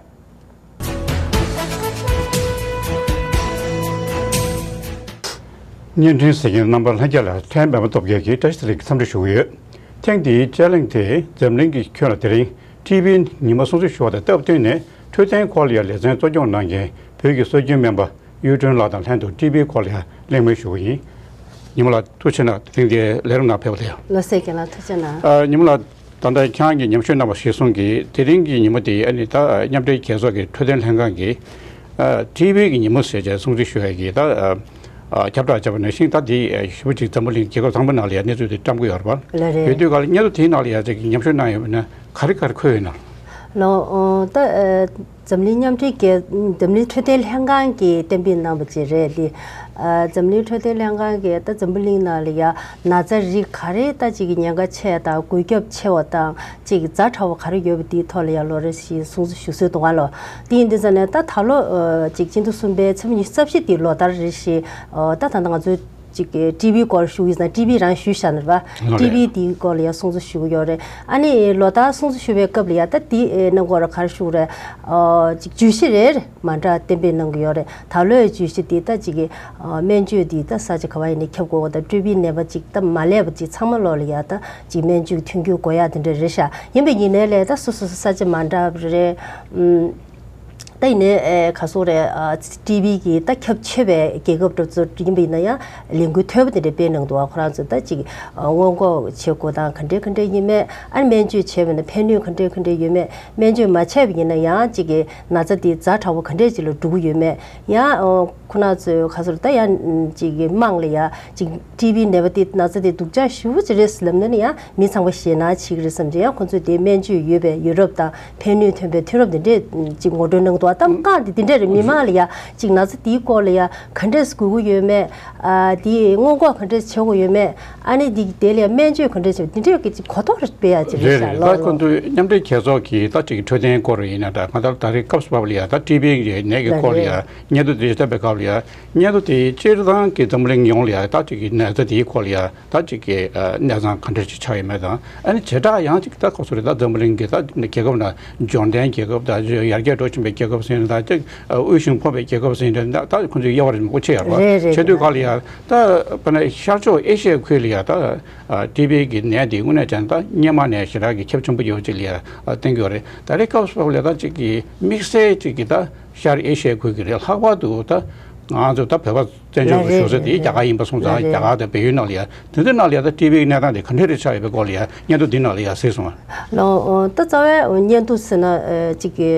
བརྙན་འཕྲིན་གཟིགས་མཁན་རྣམ་པ་ལྷན་རྒྱས་ལ་ཕྲན་སྤེན་པ་སྟོབས་རྒྱལ་གྱིས་བཀྲ་ཤིས་བདེ་ལེགས་འཚམས་འདྲི་ཞུ་གི་ཡོད། ཐེངས་འདིའི་ཅེ་ལན་དེ་འཛམ་གླིང་གི་ཁྱོན་ལ་དེ་རིང་ཊི་བི་ཉིན་མོ་སྲུང་བརྩི་ཞུ་བ་དང་སྟབས་བསྟུན་ནས་ འཕྲོད་བསྟེན་སྐོར་ལ་ཡང་ལེ་ཚན་གཙོ་སྐྱོང་གནང་མཁན་བོད་ཀྱི་སྲོལ་རྒྱུན་སྨན་པ་གཡུ་སྒྲོན་ལགས་དང་ལྷན་དུ་ཊི་བི་སྐོར་ལ་ཡང་གླེང་མོལ་ཞུ་གི་ཡིན། ཉི་མ་ལགས་ཐུགས་རྗེ་གནང་། དེ་རིང་འདིར་ལས་རིམ་ནང་ཕེབས་པ་ལ་ཡང་། ལགས་སོ། རྒན་ལགས་ཐུགས་རྗེ་གནང་། ཨ། ཉི་མ་ལགས། ད་ལྟ་ཁྱེད་རང་གིས་ཉམས་ཞིབ་གནང་བ་གཞིར་བཟུང་གིས་དེ་རིང་གི་ཉིན་མོ་དེ་ཨ་ནི་ད་མཉམ་འབྲེལ་རྒྱལ་ཚོགས་ཀྱི་འཕྲོད་བསྟེན་ལྷན་ཁང་གིས་ཨ་ཊི་བི་གི་ཉིན་མོ་ཟེར་བྱས་སྲུང་བརྩི་ཞུ་ཡ་གི་ད་ཨ་ཨ་ཁྱབ་བསྒྲགས་བྱས་པ་ནང་བཞིན། ད་དེ་ཨ་ཞེ་པོ་ཅིག་འཛམ་བུ་གླིང་རྒྱལ་ཁབ་ཚང་མ་ནང་ལ་ཡ་གནས་ཚུལ་དེ་བཀྲམ་གྱི་ཡོད་རེད་པ། ལགས་རེད། ཡོད་དུས་ག་ལ་སྙན་ཐོ་དེའི་ནང་ལ་ཡ་ཅིག་ཉམས་ཞིབ་གནང་ཡོད་པ་ན་ག་རེ་ག་རེ་འཁོད་ཡོད་ན། ལགས། ཨོ། ད་ཨ་འཛམ་གླིང་མཉམ་འབྲེལ་རྒྱལ་འཛམ་གླིང་འཕྲོད་བསྟེན་ལྷན་ཁང་གིས་གཏན་འབེབས་གནང་བ་ཅིག་རེད་དེ། ཨ་འཛམ་གླིང་འཕྲོད་བསྟེན་ལྷན་ཁང་གིས་ད་འཛམ་བུ་གླིང་ནང་ལ་ཡ་ན་ཚ་རིགས་ག་རེ་ད་ཅིག་གི་ཉེན་ཁ་ཆེ་དང་འགོས་ཁྱབ་ཆེ་བ་དང་ཅིག་ཛ་དྲག་པ་ག་རེ་ཡོད་པ་དེའི་ཐོག་ལ་ཡ་ལོ་རེ་བཞིན་སྲུང་བརྩི་ཞུ་སྲོལ་འདུག་ག་ལོ། དེ་ཡིན་དུས་ཙང་ནས་ད་ད་ལོ་ཨ་ཅིག་སྤྱི་ཟླ་གསུམ་པའི་ཚེས་པ་ཉི་ཤུ་རྩ་བཞི་དེ་ལོ་ལྟར་རེ་བཞིན་ཨ་ད་ད་ལྟ་ང་ཚོའི་ཅིག་ཊི་བི་སྐོར་ཞུ་ཡིན་ཙང་ཊི་བི་རང་ཞུས་བཞག་ནས་རེད་པ། ལགས་རེད། ཊི་བི་དེའི་སྐོར་ལ་ཡ་སྲུང་བརྩི་ཞུ་གི་ཡོད་རེད། ཨ་ནི་ལོ་ལྟར་སྲུང་བརྩི་ཞུ་བའི་སྐབས་ལ་ཡ་ད་དེ་ཨེ་གནང་དགོས་རེད། ག་རེ་ཞུ་དགོས་རེད། ཨ་ཅིག་བརྗོད་གཞི་རེ་རེ་མ་འདྲ་གཏན་འབེབས་གནང་གི་ཡོད་རེད། ད་ལོའི་བརྗོད་གཞི་དེ་ད་ཅིག་གི་ཨ་སྨན་བཅོས་དེ་ད་ས་ཆ་ག་བ་ཡིན་ནའི་ཁྱབ་དགོས་པ་དང་། ཊི་བི་ནད་པ་ཅིག་ད་མ་སླེབས་པ་ཅིག་ཚང་མ་ལོག་ལ་ཡ་ད་ཅིག་སྨན་བཅོས་མཐུན་འགྱུར་དགོས་ཡ་དེ་འདྲ་རེད་ཤག་ཡིན་པ་ཡིན་ནའི་ལས་ད་སོ་སོ་སོ་ས་ཆ་མ་འདྲ་བ་རེད། ཨུམ། ད་ཡིན་ནའི་ཨེ་ག་སོག་རེད། ཨ་ཊི་བི་གི་ད་ཁྱབ་ཆེ་བའི་རྒྱལ་ཁབ་འདྲ་ཚོ་ཡིན་པ་ཡིན་ན་ཡང་ལས་འགུལ་མཐོན་པོ་དེ་འདྲ་སྤེལ་གནང་འདུག་ག་ཁོ་རང་ཚོ་ད་ཅིག་ཨ་སྔོན་འགོག་བྱེད་དགོས་དང་ག་འདྲས་ག་འདྲས་ཡིན་མེད། ཨ་ནི་སྨན་བཅོས་བྱས་པ་ཡིན་ན་ཕན་ནུས་ག་འདྲས་ག་འདྲས་ཡོད་མེད། སྨན་བཅོས་མ་བྱས་པ་ཡིན་ན་ཡང་ཅིག་གི་ན་ཚ་དེ་ཛ་དྲག་པོ་ག་འདྲས་ཅིག་ལ་འགྲོ་གི་ཡོད་མེད། ཡང་ཨ་ཁོ་རང་ཚོའི་ག་སོག་ད་ཡང་ཅིག་གི་དམངས་ལ་ཡ་ཅིག་ཊི་བི་ནད་པ་དེ་ན་ཚ་དེ་སྡུག་ཅག་ཞེ་པོ་ཅིག་རེད་ཟེར་ལབ་ན་ནི་ཡང་མི་ཚང་མ་ཞེད་སྣང་བྱེད་ཀྱི་རེད་བསམ་བྱས། ཡང་ཁོ་ཚོས་དེ་སྨན་བཅོས་ཡོད་པའི་ཡུ་རོབ་དང་ཕན་ནུས་ཐོན་པའི་མཐུན་རབས་དེ་འདྲས་ཅིག་ངོ་སྤྲོད་གནང་འདུག་ཨ་གཏམ་བཀག་དེ་དེ་འདྲས་རེད། མི་མང་ལ་ཡ་ཅིག་ན་ཚ་དེའི་སྐོར་ལ་ཡ་ག་འདྲས་སེ་འགོས་ཀྱི་ཡོད་མེད། ཨ་དེ་སྔོན་འགོག་ག་འདྲས་བྱེད་དགོས་ཡོད་མེད། ཨ་ནི་དེ་དེ་ལ་ཡ་སྨན་བཅོས་ག་འདྲས་བྱེད་དེ་འདྲས་ཀྱི་ཅིག་གོ་རྟོགས་རེ་སྤེལ་ཡ་ཅིག་རེད་རེད་ཤག་རེད། ལོ་ད་ཁོ་ལོ། ཚོས་མཉམ་འབྲེལ་རྒྱལ་ཚོགས་ཀྱི་ད་ཅིག་འཕྲོད་བསྟེན་སྐོར་ཡིན་ན་འདྲ། ང་ད་ད་རེས་སྐབས་སུ་བབས་ལ་ཡ་ད་ཊི་བི་གི་ནད་ཀྱི་སྐོར་ལ་ཡ་སྙན་ཐོ་དེ་བཏབ་པའི་སྐབས་ལ་ཡ་སྙན་ཐོ་དེ་སྤྱིར་བཏང་གི་འཛམ་བུ་གླིང་ཡོངས་ལ་ཡ་ད་ཅིག་གི་ན་ཚ་དེའི་སྐོར་ལ་ཡ། ད་ཅིག་གི་ཨ་གནས་སྟངས་ག་འདྲ་ཅིག་ཆགས་ཡོད་མེད་དང་། ཨ་ནི་བྱེ་བྲག་ཡང་ཅིག་ད་ཁོ་ཚོ་རེད། ད་འཛམ་བུ་གླིང་གི་ད་རྒྱལ་ཁབ་ནང་འབྱོར་ལྡན་རྒྱལ་ཁབ་དང་ཡར་རྒྱས་འགྲོ་བཞིན་པའི་རྒྱལ་ཁབ་ཟེར་ན་ད་ཅིག་ཨ་དབུལ་ཞིང་ཕོངས་པའི་རྒྱལ་ཁབ་ཟེར་ན་ད་ད་ཁོ་ཚོའི་དབྱེ་བ་རིམ་པ་ཕྱེ་ཡོད་རེད་པ། རེད་རེད། བྱེད་དུས་ག་ལ་ཡ་ད་དཔེར་ན་ཤར་ཕྱོགས་ཨེ་ཤི་ཡའི་ཁུལ་ལ་ཡ་ད་ཨ་ཊི་བི་གི་ནད་འདི་དངོས་གནས་བྱས་ན་ད་སྔོན་མ་ནས་ཞེ་དྲག་གི་ཁྱབ་ཆེན་པོ་ཡོད་ཅིག་ལ་ཡ་ཨ་བསྟན་གྱི་ཡོད་རེད། ད་རེས་སྐབས་སུ་བབས་ལ་ད་ཅིག་གི་དམིགས་བསལ་ཅིག་གི་ད་ཤར་ཨེ་ཤི་ཡའི་ཁུལ་གྱི་རེད། ལྷག་པར་དུ་ད་ང་ཚོ་ད་བོད་པ་བཙན་བྱོལ་དུ་བཞུགས་ས་དེ་རྒྱ་གར་ཡིན་པ་སོང་ཙང་རྒྱ་གར་དང་བལ་ཡུལ་ནང་ལ་ཡ་དེ་ཚོའི་ནང་ལ་ཡ་ད་ཊི་བིའི་གནས་སྟངས་དེ་ག་འདྲ་རེ་ཆགས་ཡོད་པའི་སྐོར་ལ་ཡ་སྙན་ཐོ་འདི་ནང་ལ་ཡ་གཟིགས་སོང་ང་། ལགས། ད་རྩ་བའི་སྙན་ཐོ་ཟེར་ན་ཅིག་གི་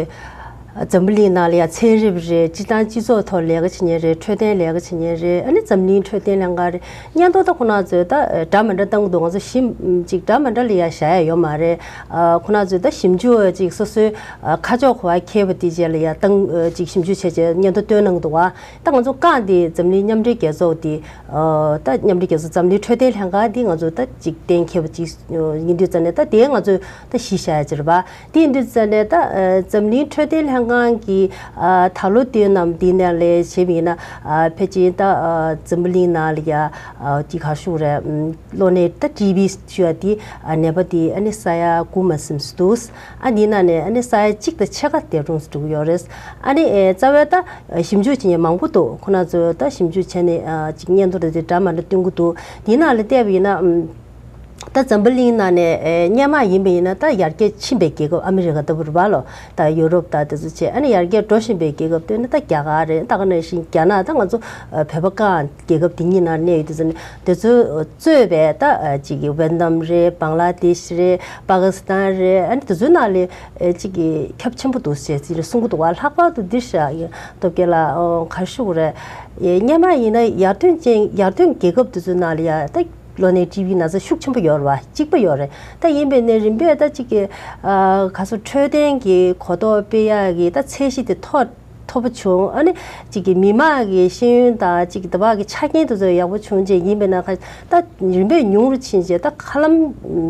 འཛམ་བུ་གླིང་ནང་ལ་ཡ་ཚན་རིག་རེད། སྤྱིར་བཏང་སྤྱི་ཚོགས་ཐོག་ལས་ཀ་བྱེད་མཁན་རེད། འཕྲོད་བསྟེན་ལས་ཀ་བྱེད་མཁན་རེད། ཨ་ནི་འཛམ་གླིང་འཕྲོད་བསྟེན་ལྷན་ཁང་རེད། སྙན་ཐོ་ད་ཁོ་རང་ཚོས་ད་འདྲ་མི་འདྲ་བཏང་གི་འདུག་ང་ཚོ་ཞིབ་ཅིག་འདྲ་མི་འདྲ་ལ་ཡ་བཞག་ཡ་ཡོད་མ་རེད། ཁོ་རང་ཚོས་ད་ཞིབ་འཇུག་ཅིག་སོ་སོའི་ཁ་ཕྱོགས་ག་བ་འཁེལ་བ་དེ་རྗེས་ལ་ཡ་བཏང་ཅིག་ཞིབ་འཇུག་བྱས་བྱས་སྙན་ཐོ་བཏོན་གནང་གི་འདུག་བ། ད་ང་ཚོ་རྐང་འདི་འཛམ་གླིང་མཉམ་འབྲེལ་རྒྱལ་ཚོགས་འདི། ཨ་ད་མཉམ་འབྲེལ་རྒྱལ་ཚོགས་འཛམ་གླིང་འཕྲོད་བསྟེན་ལྷན་ཁང་འདི་ང་ཚོ་ད་ཅིག་གཏན་འཁེལ་བ་ཅིག་ཡིན་དུས་ཙང་ནས་ད་དེ་ང་ཚོས་ད་གཞི་བཞག་ཡ་ཅིག་རེད་པ། དེ་ཡིན་དུས་ཙང་ནས་ད་ཨ་འཛམ་གླིང་འཕྲོད་བསྟེན་ལྷན་ཁང་གི་ཨ་ད་ལོ་དུས་ནམ་འདི་ནས་ལས་བྱེད་པ་ཡིན་ན། ཨ་ཕལ་ཆེར་ད་ཨ་འཛམ་བུ་གླིང་ནང་ལ་ཡ་ཨ་ཅིག་ག་ཞུ་རེད། གློ་ནད་ད་ཊི་བི་ཞུ་ཡ་དེ་ཨ་ནད་པ་དེ་ཨ་ནི་ས་ཡ་དགུ་མ་ཟིན་ཙམ་འདུག་ཨ་འདི་ནང་ནས་ཨ་ནི་ས་ཡ་གཅིག་དང་ཕྱེད་ཀ་འདས་གྲོངས་སུ་འགྲོ་གི་ཡོད་རེད། ཨ་ནི་ཨེ་རྩ་བའི་ད་ཞིབ་འཇུག་བྱེད་མཁན་མང་པོ་འདུག་ཁོ་རང་ཚོས་ད་ཞིབ་འཇུག་བྱས་ནས་ཨ་ཅིག་སྙན་ཐོ་རེ་ཚོ་འདྲ་མི་འདྲ་བཏོན་གྱི་འདུག་འདི་ནང་ལ་བལྟས་པ་ཡིན་ན་ཨམ་ད་འཛམ་བུ་གླིང་ནང་ནས་ཨེ་སྔོན་མ་ཡིན་པ་ཡིན་ན་ད་ཡར་རྒྱས་ཕྱིན་པའི་རྒྱལ་ཁབ་ཨ་མི་རི་ཀ་ལྟ་བུ་རེད་པ་ལོ། ད་ཡུ་རོབ་ད་དེ་ཚོ་བྱས། ཨ་ནི་ཡར་རྒྱས་འགྲོ་བཞིན་པའི་རྒྱལ་ཁབ་བལྟས་ན་ད་རྒྱ་གར་རེད། ད་ག་ནང་བཞིན་རྒྱ་ནག་ད་ང་ཚོ་ཨ་བོད་པ་གང་རྒྱལ་ཁབ་དེ་གཉིས་ནང་གནས་ཡོད་དུས་ཙམ་ནས་དེ་ཚོའི་གཙོས་པའི་ད་ཨ་ཅིག་གི་ཝེ་ཏི་ནམ་རེད། བང་ལ་དེ་ཤི་རེད། པ་ཀི་སི་ཐན་རེད། ཨ་ནི་དེ་ཚོའི་ནང་ལ་ཨེ་ཅིག་གི་ཁྱབ་ཆེན་པོ་འདུག་ཟེར་ཟེར་གསུང་གི་འདུག་བ། ལྷག་པར་དུ་འདིར་ཤ་ཡ་སྟོབས་རྒྱལ་ལགས་ཨོ་ག་རེ་ཞུ་དགོས་རེད། ཨེ་སྔོན་མ་ཡིན་ན་ཡར་ཐོན་ཅན་ཡར་ཐོན་རྒྱལ་ཁབ་དེ་ཚོའི་ནང་ལ་ཡ་ད་གློ་ནད་ཊི་བི་ན་ཚ་ཤུགས་ཆེན་པོ་ཡོད་རེད་བ། གཅིག་པ་ཡོད་རེད། ད་ཡིན་པས་ན་རིམ་པས་ད་ཅིག་གི་ཨ་ག་ཚོད་འཕྲོད་བསྟེན་གྱི་གོ་རྟོགས་སྤེལ་ཡག་གི་ད་ཚད་གཞི་དེ་མཐོ་མཐོ་པོ་བྱུང་། ཨ་ནི་ཅིག་གི་མི་མང་གི་ཤེས་ཡོན་དང་ཅིག་གི་ད་བག་གི་ཆ་རྐྱེན་དེ་ཚོ་ཡག་པོ་བྱུང་རྗེས་ཡིན་པས་ན་ཁ་ད་རིམ་པས་ཉུང་རུ་ཕྱིན་རྗེས་ད་ཧ་ལམ་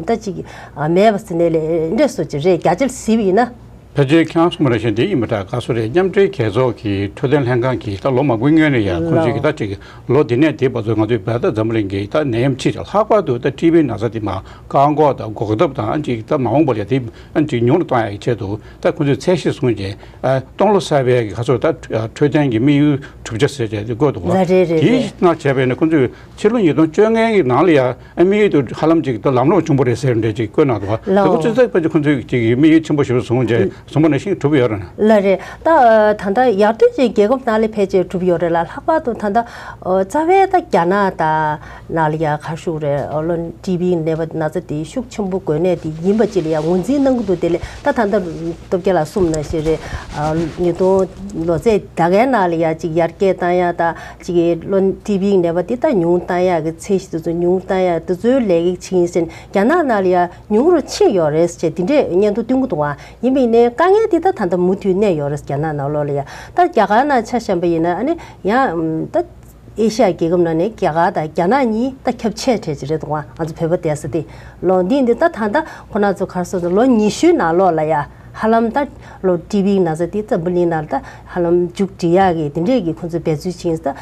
ད་ཅིག་ཨ་མེད་པ་ཟེར་ནས་ལས་འདྲས་སོ་ཅིག་རེད། རྒྱ་ཆེར་གཟིགས་པ་ཡིན་ན། ཕལ་ཆེར་ཁྱེད་རང་གསུངས་པ་ནང་བཞིན་དེ་ཡིན་པ་འདྲ། ག་སོ་རེད། མཉམ་འབྲེལ་རྒྱལ་ཚོགས་ཀྱི་འཕྲོད་བསྟེན་ལྷན་ཁང་གིས་ད་ལོ་མང་པོའི་སྔོན་ནས་ཡང་ཁོང་ཚོས་ཀྱི་ད་ཅིག་ལོ་འདི་ནས་འདི་བར་དུ་ང་ཚོའི་བོད་དང་འཛམ་བུ་གླིང་གི་ད་ནད་ཡམས་ཕྱི་ལྷག་པར་དུ་ད་ཊི་བི་ན་ཚ་འདི་མ་བཀག་འགོག་དང་འགོག་ཐབས་དང་ཨ་ཅིག་ད་མ་འོངས་པ་ལ་ཡ་དེ་ཨ་ཅིག་ཉུང་རུ་གཏོང་ཡ་གི་ཆེད་དུ་ད་ཁོང་ཚོས་ཚད་གཞི་བཟུང་རྗེས། ཨ་སྟོང་ལོ་གསར་པའི་གི་ག་ཚོད་ད་འཕྲོད་བསྟེན་གྱི་དམིགས་ཡུལ་གྲུབ་ཆ་ཟེར་བྱས་དེ་བཀོད་འདུག་བ། ལགས་རེད་རེད་དེའི་རེད། ནང་བྱས་པས་ན་ཁོང་ཚོས་ཕྱི་ལོ་ཉིས་སྟོང་བཅོ་ལྔ་གི་ནང་ལ་ཡ་ཨ་དམིགས་ཡུལ་དུ་ཧ་ལམ་ཅིག་ད་ལམ་ལྷོང་བྱུང་པོ་རེད་ཟེར་འདྲ་ཅིག་བཀོད་གནང་འདུག་བ། ལགས། དེ་ཁོང་ཚོས་ཚད་ཕལ་ཆེར་ཁོང་ཚོས་ཅིག་དམིགས་ཡུལ་ཆེན་པོ་ཞེ་པོ་བཟུང་རྗེས་ གསུངས་པ་ནང་བཞིན་གྲུབ་ཡོད་རེད་ན། ལགས་རེད། ད་ད་ལྟ་ཡར་ཐོན་ཅན་རྒྱལ་ཁབ་ནང་ལ་ཕལ་ཆེར་གྲུབ་ཡོད་རེད་ལ། ལྷག་པར་དུ་ད་ལྟ་རྩ་བའི་ད་རྒྱ་ནག་དང་ནང་ལ་ཡ་ག་རེ་ཞུ་དགོས་རེད། ལོ་ཊི་བི་ནད་པ་ན་ཚ་དེ་ཤུགས་ཆེན་པོ་འགོས་ནད་དེ་ཡིན་པ་ཅིག་ལ་ཡ་ངོས་འཛིན་གནང་གི་འདུག་དེ་ལས་ད་ད་ལྟ་སྟོབས་རྒྱལ་ལགས་གསུངས་ནང་བཞིན་རེད། ཉིས་སྟོང་ལོ་ཚད་ད་གའི་ནང་ལ་ཡ་ཅིག་ཡར་རྒྱས་བཏང་ཡ་དང་ཅིག་ལོ་ཊི་བི་ནད་པ་དེ་ད་ཉུང་བཏང་ཡ་གི་ཚད་གཞི་དེ་ཚོ་ཉུང་བཏང་ཡ་དེ་ཚོའི་ལས་ཀ་བྱེད་ཡིན་ཟེར་ནས་རྒྱ་ནག་ནང་ལ་ཡ་ཉུང་རུ་ཕྱིན་ཡོད་རེད་ཟེར་དེ་འདྲས་སྙན་ཐོ་བཏོན་གི་འདུག་ཨ། ཡིན་པ་ཡིན་ནའི་དཀའ་ངལ་འདི་ད་ད་ལྟ་མུ་མཐུད་གནས་ཡོད་རེད། རྒྱ་ནག་ནང་ལོགས་ལ་ཡ། ད་རྒྱ་གར་ནང་ཆ་བཞག་པ་ཡིན་ན་ཨ་ནི་ཡང་ད་ཨེ་ཤ་ཡ་རྒྱལ་ཁབ་ནང་ནས་རྒྱ་གར་དང་རྒྱ་ནག་གཉིས་ད་ཁྱབ་ཆེ་གྲས་ཅིག་རེད་འདུག་ཨ། ང་ཚོ་བོད་པ་བསྡད་ས་དེ་ལོ་འདི་འདི་ད་ད་ད་ཁོ་ན་ཚོ་གར་སོང་ཚོ་ལོ་ཉི་ཤུའི་ནང་ལོགས་ལ་ཡ་ཧ་ལམ་ད་ལོ་ཊི་བི་ན་ཚ་དེ་འཛམ་བུ་གླིང་ནང་ལ་ད་ཧ་ལམ་མཇུག་སྒྲིལ་ཡག་གི་དེ་འདྲས་ཀྱི་ཁོ་ཚོས་འབད་རྩོལ་བྱེད་ཡིན་ད་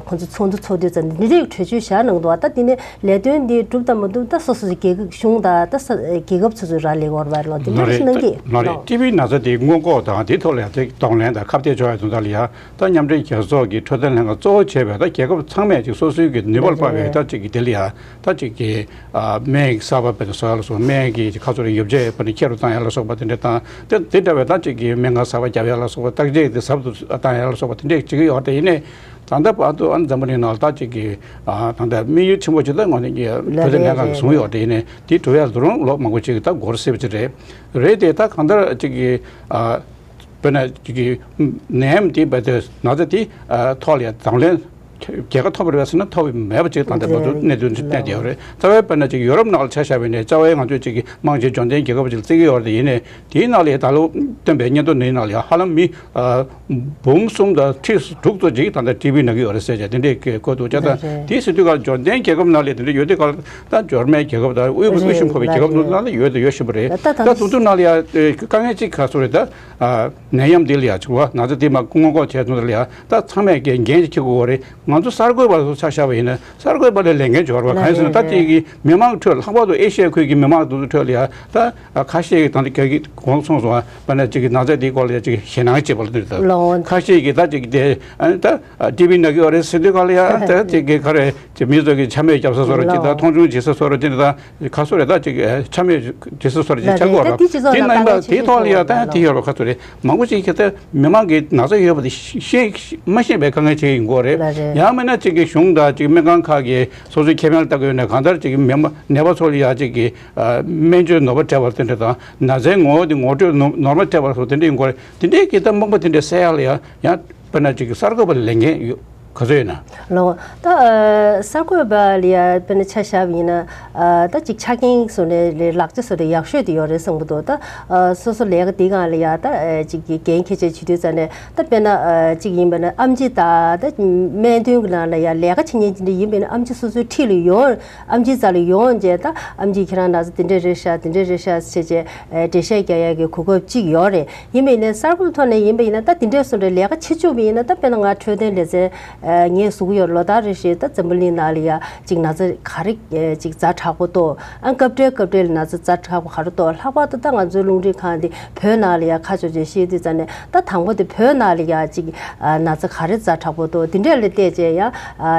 ཁོ་ཚོ་ཚོགས་འདུ་ཚོགས་དུས་ཙམ་འདི་འདྲས་ཀྱི་གྲོས་ཆོད་བཞག་གནང་འདུག་ཨ། ད་དེ་ནས་ལས་དོན་འདི་འགྲུབ་དང་མ་འགྲུབ་ད་སོ་སོ་སོའི་རྒྱལ་ཁབ་གཞུང་དང་ད་ས་རྒྱལ་ཁབ་སོ་སོའི་ར་ལས་འོར་བ་རེད་ལོ་དེ་འདྲ་ཞིག་གནང་གི་ལོ། ཊི་བི་ན་ཚ་དེ་སྔོན་འགོག་དང་དེ་ཐོག་ལ་ཡང་དེ་གདོང་ལེན་དང་ཁ་གཏད་གཅོག་ཡ་དོན་དག་ལ་ཡང་ད་མཉམ་འབྲེལ་རྒྱལ་ཚོགས་ཀྱི་འཕྲོད་བསྟེན་ལྷན་ཁང་གཙོ་བོ་བྱས་པའི་ད་རྒྱལ་ཁབ་ཚང་མས་ཅིག་སོ་སོའི་གི་ནུས་པར་དཔག་པའི་ད་ཅིག་གི་དེ་ལ་ཡང་ད་ཅིག་གི་སྨན་གསར་པ་བེད་སྤྱོད་བཟོ་ཡ་ལ་སོགས་སྨན་གྱི་ཁ་ཚོར་ཡོ་བྱད་བེད་སྤྱོད་ཁྱེར་རུ་བཏང་ཡ་ལ་སོགས་པ་དེ་འདྲ་དང་དེ་དེ་འདྲ་བའི་ད་ཅིག་གི་སྨན་ཁང་གསར་པ་བརྒྱབ་ཡ་ལ་སོགས་པ་བརྟག་དཔྱད་དེ་ཟབ་ཏུ་བཏང་ཡ་ལ་སོགས་པ་དེ་འདྲ་བྱེད་ཀྱི་ཡོད་རེད། ཡིན་ནའི། ད་ལྟ་བར་དུ་ཨ་ནི་འཛམ་བུ་གླིང་ནང་ལ་ད་ཅིག་གི་ཨ་ད་ལྟ་དམིགས་ཡུལ་ཆེན་པོ་ཅིག་ད་ངོས་ནས་ཀྱི་ལ་བོད་དོན་ལྷན་ཁང་གིས་བཟུང་ཡོད་རེད། ཡིན་ནའི་དེ་གྲུབ་ཡ་ད་རུང་ལོ་མང་པོ་ཅིག་ད་འགོར་སྲིད་པ་ཅིག་རེད། རེད་དེ་ད་གང་ལྟར་ཅིག་གི་ཨ་དཔེར་ན་ཅིག་གི་ནད་ཡམས་དེ་བས་དེ་ན་ཚ་དེ་ཨ་ཐོག་ལ་ཡ་གདོང་ལེན་རྒྱལ་ཁ་ཐོབ་པ་རེད་པས་ཟེར་ན་ཐོབ་པ་མེད་པ་ཅིག་ད་ལྟ་བར་དུ་གནས་ཚུལ་གནས་བསྡད་ཡོད་རེད། རྩ་བའི་དཔེར་ན་ཅིག་ཡོ་རོབ་ནང་ལ་ཆ་བཞག་པ་ཡིན་ནའི་རྩ་བའི་ང་ཚོས་ཅིག་གི་དམངས་ཆེན་འབྱོར་ལྡན་རྒྱལ་ཁབ་ཅིག་བརྩི་གི་ཡོད་རེད། ཡིན་ནའི་དེའི་ནང་ལ་ཡ་ད་ལོ་བཏོན་པའི་སྙན་ཐོ་འདིའི་ནང་ལ་ཡ་ཧ་ལམ་མི་ཨ། འབུམ་གསུམ་དང་ཁྲི་དྲུག་ཙམ་ཅིག་ད་ལྟ་ཊི་བི་ན་གི་ཡོད་རེད་ཟེར་བྱས་དེ་འདྲའི་སྐད་བཀོད་འདུག་བྱས་ཙང་རེད། དེའི་ཟེར་དུས་ཀ་འབྱོར་ལྡན་རྒྱལ་ཁབ་ནང་ལ་དེ་འདྲ་ཡོད་དུས་ཀ་ད་འབྱོར་མེད་རྒྱལ་ཁབ་དང་དབུལ་པོ་དབུལ་ཞུམ་ཕོག་པའི་རྒྱལ་ཁབ་ནང་ལ་ཡོད་དང་ཡོད་བཞིན་པ་རེད། ད་ད་དེ་ཚོ་ནང་ལ་ཡ་དཀའ་ངལ་ཅིག་ག་ཚོད་རེད། ད་ནད་ཡམས་འདི་ལ་ཡ་བྱུང་བ་ན་ཚ་འདི་མ་སྔོན་འགོག་བྱས་ཚུལ་ལ་ཡ་ད་ཚང་མས་འགན་འཁྱེར་དགོས་པ་རེད། ང་ཚོ་གསར་འགོད་པ་ཚོ་ཆ་བཞག་པ་ཡིན་ན་གསར་འགོད་པ་ལ་ལས་འགན་འབྱོར་བ་གང་ཡིན་ཟེར་ན་ད་དེ་གི་མི་མང་ཁྲོད་ལྷག་པར་དུ་ཨེ་ཤི་ཡའི་ཁུལ་གྱི་མི་མང་དེ་ཚོ་ཁྲོད་ལ་ཡ་ད། ཁ་ཤས་ཀྱིས་ད་ལྟ་ག་གི་གོང་གསུངས་སོང་བ་ན་ཅིག་གི་ན་ཚ་དེའི་སྐོར་ལ་ཅིག་ཞེད་སྣང་བྱེད་པ་ལ་འདིར་ད་ལོ། ཁ་ཤས་ཀྱིས་ད་ཅིག་དེ་ཨ་ནི་ད་ཊི་བི་ན་གི་ཡོད་རེད་ཟེར་དུས་ག་ལ་ཡ་ད་ཅིག་གི་ག་རེ་ཅིག་མི་ཚོ་གི་འཕྱ་སྨོད་རྒྱབ་ས་སོ་ར་ཅིག་ད་ལོ། མཐོང་ཆུང་བྱེད་ས་སོ་ར་ཅིག་ད་ག་སོ་རེ་ད་ཅིག་འཕྱ་སྨོད་བྱེད་ས་སོ་ར་ཅིག་ལ་ཆགས་དགོས་ར་རེད། དེ་སྤྱི་ཚོགས་དེ་ནང་ལ་ཡིན་པ་དཀའ་ངལ་ཆེ་དེའི་ཐོག་ལ་ཡ་ད་དེ་ཡོད་ར་ག་སོ་རེད། མང་པོ་ཅིག་གིས་ད་མི་མང་གི་ན་ཚ་ཡོད་པ་དེ་ཤེས་མ་ཤེས་པའི་དཀའ་ངལ་ཆེ་ཡིན་དགོས་རེད། ལ་རེད། ཡང་མིན་ན་ཅིག་གི་གཞུང་དང་ཅིག་སྨན་ཁང་ཁག་གིས་སོ་སོའི་ཁེ་ཕན་ལ་ལྟ་དགོས་ན་གང་ལྟར་ཅིག་མི་མ་ནད་པ་ཚོ་ལ་ཡ་ཅིག་གི་སྨན་བཅོས་ནོར་བ་སྤྲད་པ་དེ་འདྲ་དང་ན་ཚའི་ངོ་བོ་དེ་ངོ་སྤྲོད་ནོར་ནོར་མ་སྤྲད་པ་སོགས་དེ་འདྲ་ཡིན་དགོས་རེད། དེ་འདྲའི་གི་ད་རྨོངས་པ་དེ་འདྲ་སེལ་ཡག་ལ་ཡ་ཡང་དཔེར་ན་ཅིག་གསར་འགོད་པ་ལ་ལས་འགན་ཡོད་ག་ཚོད་ཡོད་ན། ལོ། ད་ཨ་གསར་འགོད་པ་ལ་ཡ་དཔེར་ན་ཆ་བཞག་པ་ཡིན་ན་ཨ་ད་ཅིག་ཆ་རྐྱེན་སོགས་ནས་ལག་ཆ་སོགས་དེ་ཡག་ཤོས་དེ་ཡོད་རེད་བསམ་གི་འདུག་ད་ཨ་སོ་སོ་ལས་ཀ་དེ་སྒང་ལ་ཡ་ད་ཨ་ཅིག་གི་འགན་འཁྱེར་བྱས་བྱེད་དུས་ཙ་ནས་ད་དཔེར་ན་ཨ་ཅིག་ཡིན་པ་ན་ཨེམ་ཆི་ད་ད་སྨན་དོན་གྱི་ནང་ལ་ཡ་ལས་ཀ་བྱེད་མཁན་ཅིག་འདྲ་ཡིན་པ་ན་ཨེམ་ཆི་སོ་སོའི་འཁྲིས་ལ་ཡོང་། ཨེམ་ཆིའི་རྩ་ལ་ཡོང་རྗེས་ད་ཨེམ་ཆི་ཁྱེད་རང་ན་ཚ་དེ་འདྲས་རེད་ཤག་དེ་འདྲས་རེད་ཤག་ཟེར་བྱས་ཨེ་འགྲེལ་བཤད་རྒྱག་ཡག་གི་གོ་སྐབས་གཅིག་ཡོད་རེད། ཡིན་པ་ཡིན་ནའི་གསར་འགོད་ཐོག་ནས་ཡིན་པ་ཡིན་ན་ད་དེ་འདྲས་སོང་རེད། ལས་ཀ་བྱེད་བཅུག་པ་ཡིན་ན་ད་དཔེར་ན་ང་འཕྲོད་བསྟེན་ལེ་ཚན་ཨེ་ངས་བཟོ་གི་ཡོད། ལོ་ལྟར་རེ་བཞིན་ད་འཛམ་བུ་གླིང་ནང་ལ་ཡ་གཅིག་ན་ཚ་ག་རེ་ཨེ་གཅིག་ཛ་དྲག་པོ་འདུག་ཨ་སྐབས་འཕྲལ་སྐབས་འཕྲལ་ལ་ན་ཚ་ཛ་དྲག་པོ་ག་རེ་འདུག་ལྷག་པར་དུ་ད་ང་ཚོའི་རླུང་འཕྲིན་ཁང་འདི་བོད་ནང་ལ་ཡ་ཁ་ཕྱོགས་བྱས་བཤད་དུས་ཙ་ནས་ད་དང་པོ་དེ་བོད་ནང་ལ་ཡ་གཅིག་ཨ་ན་ཚ་ག་རེ་ཛ་དྲག་པོ་འདུག་དེ་འདྲས་ལ་བལྟས་བྱས་ཡ་ཨ་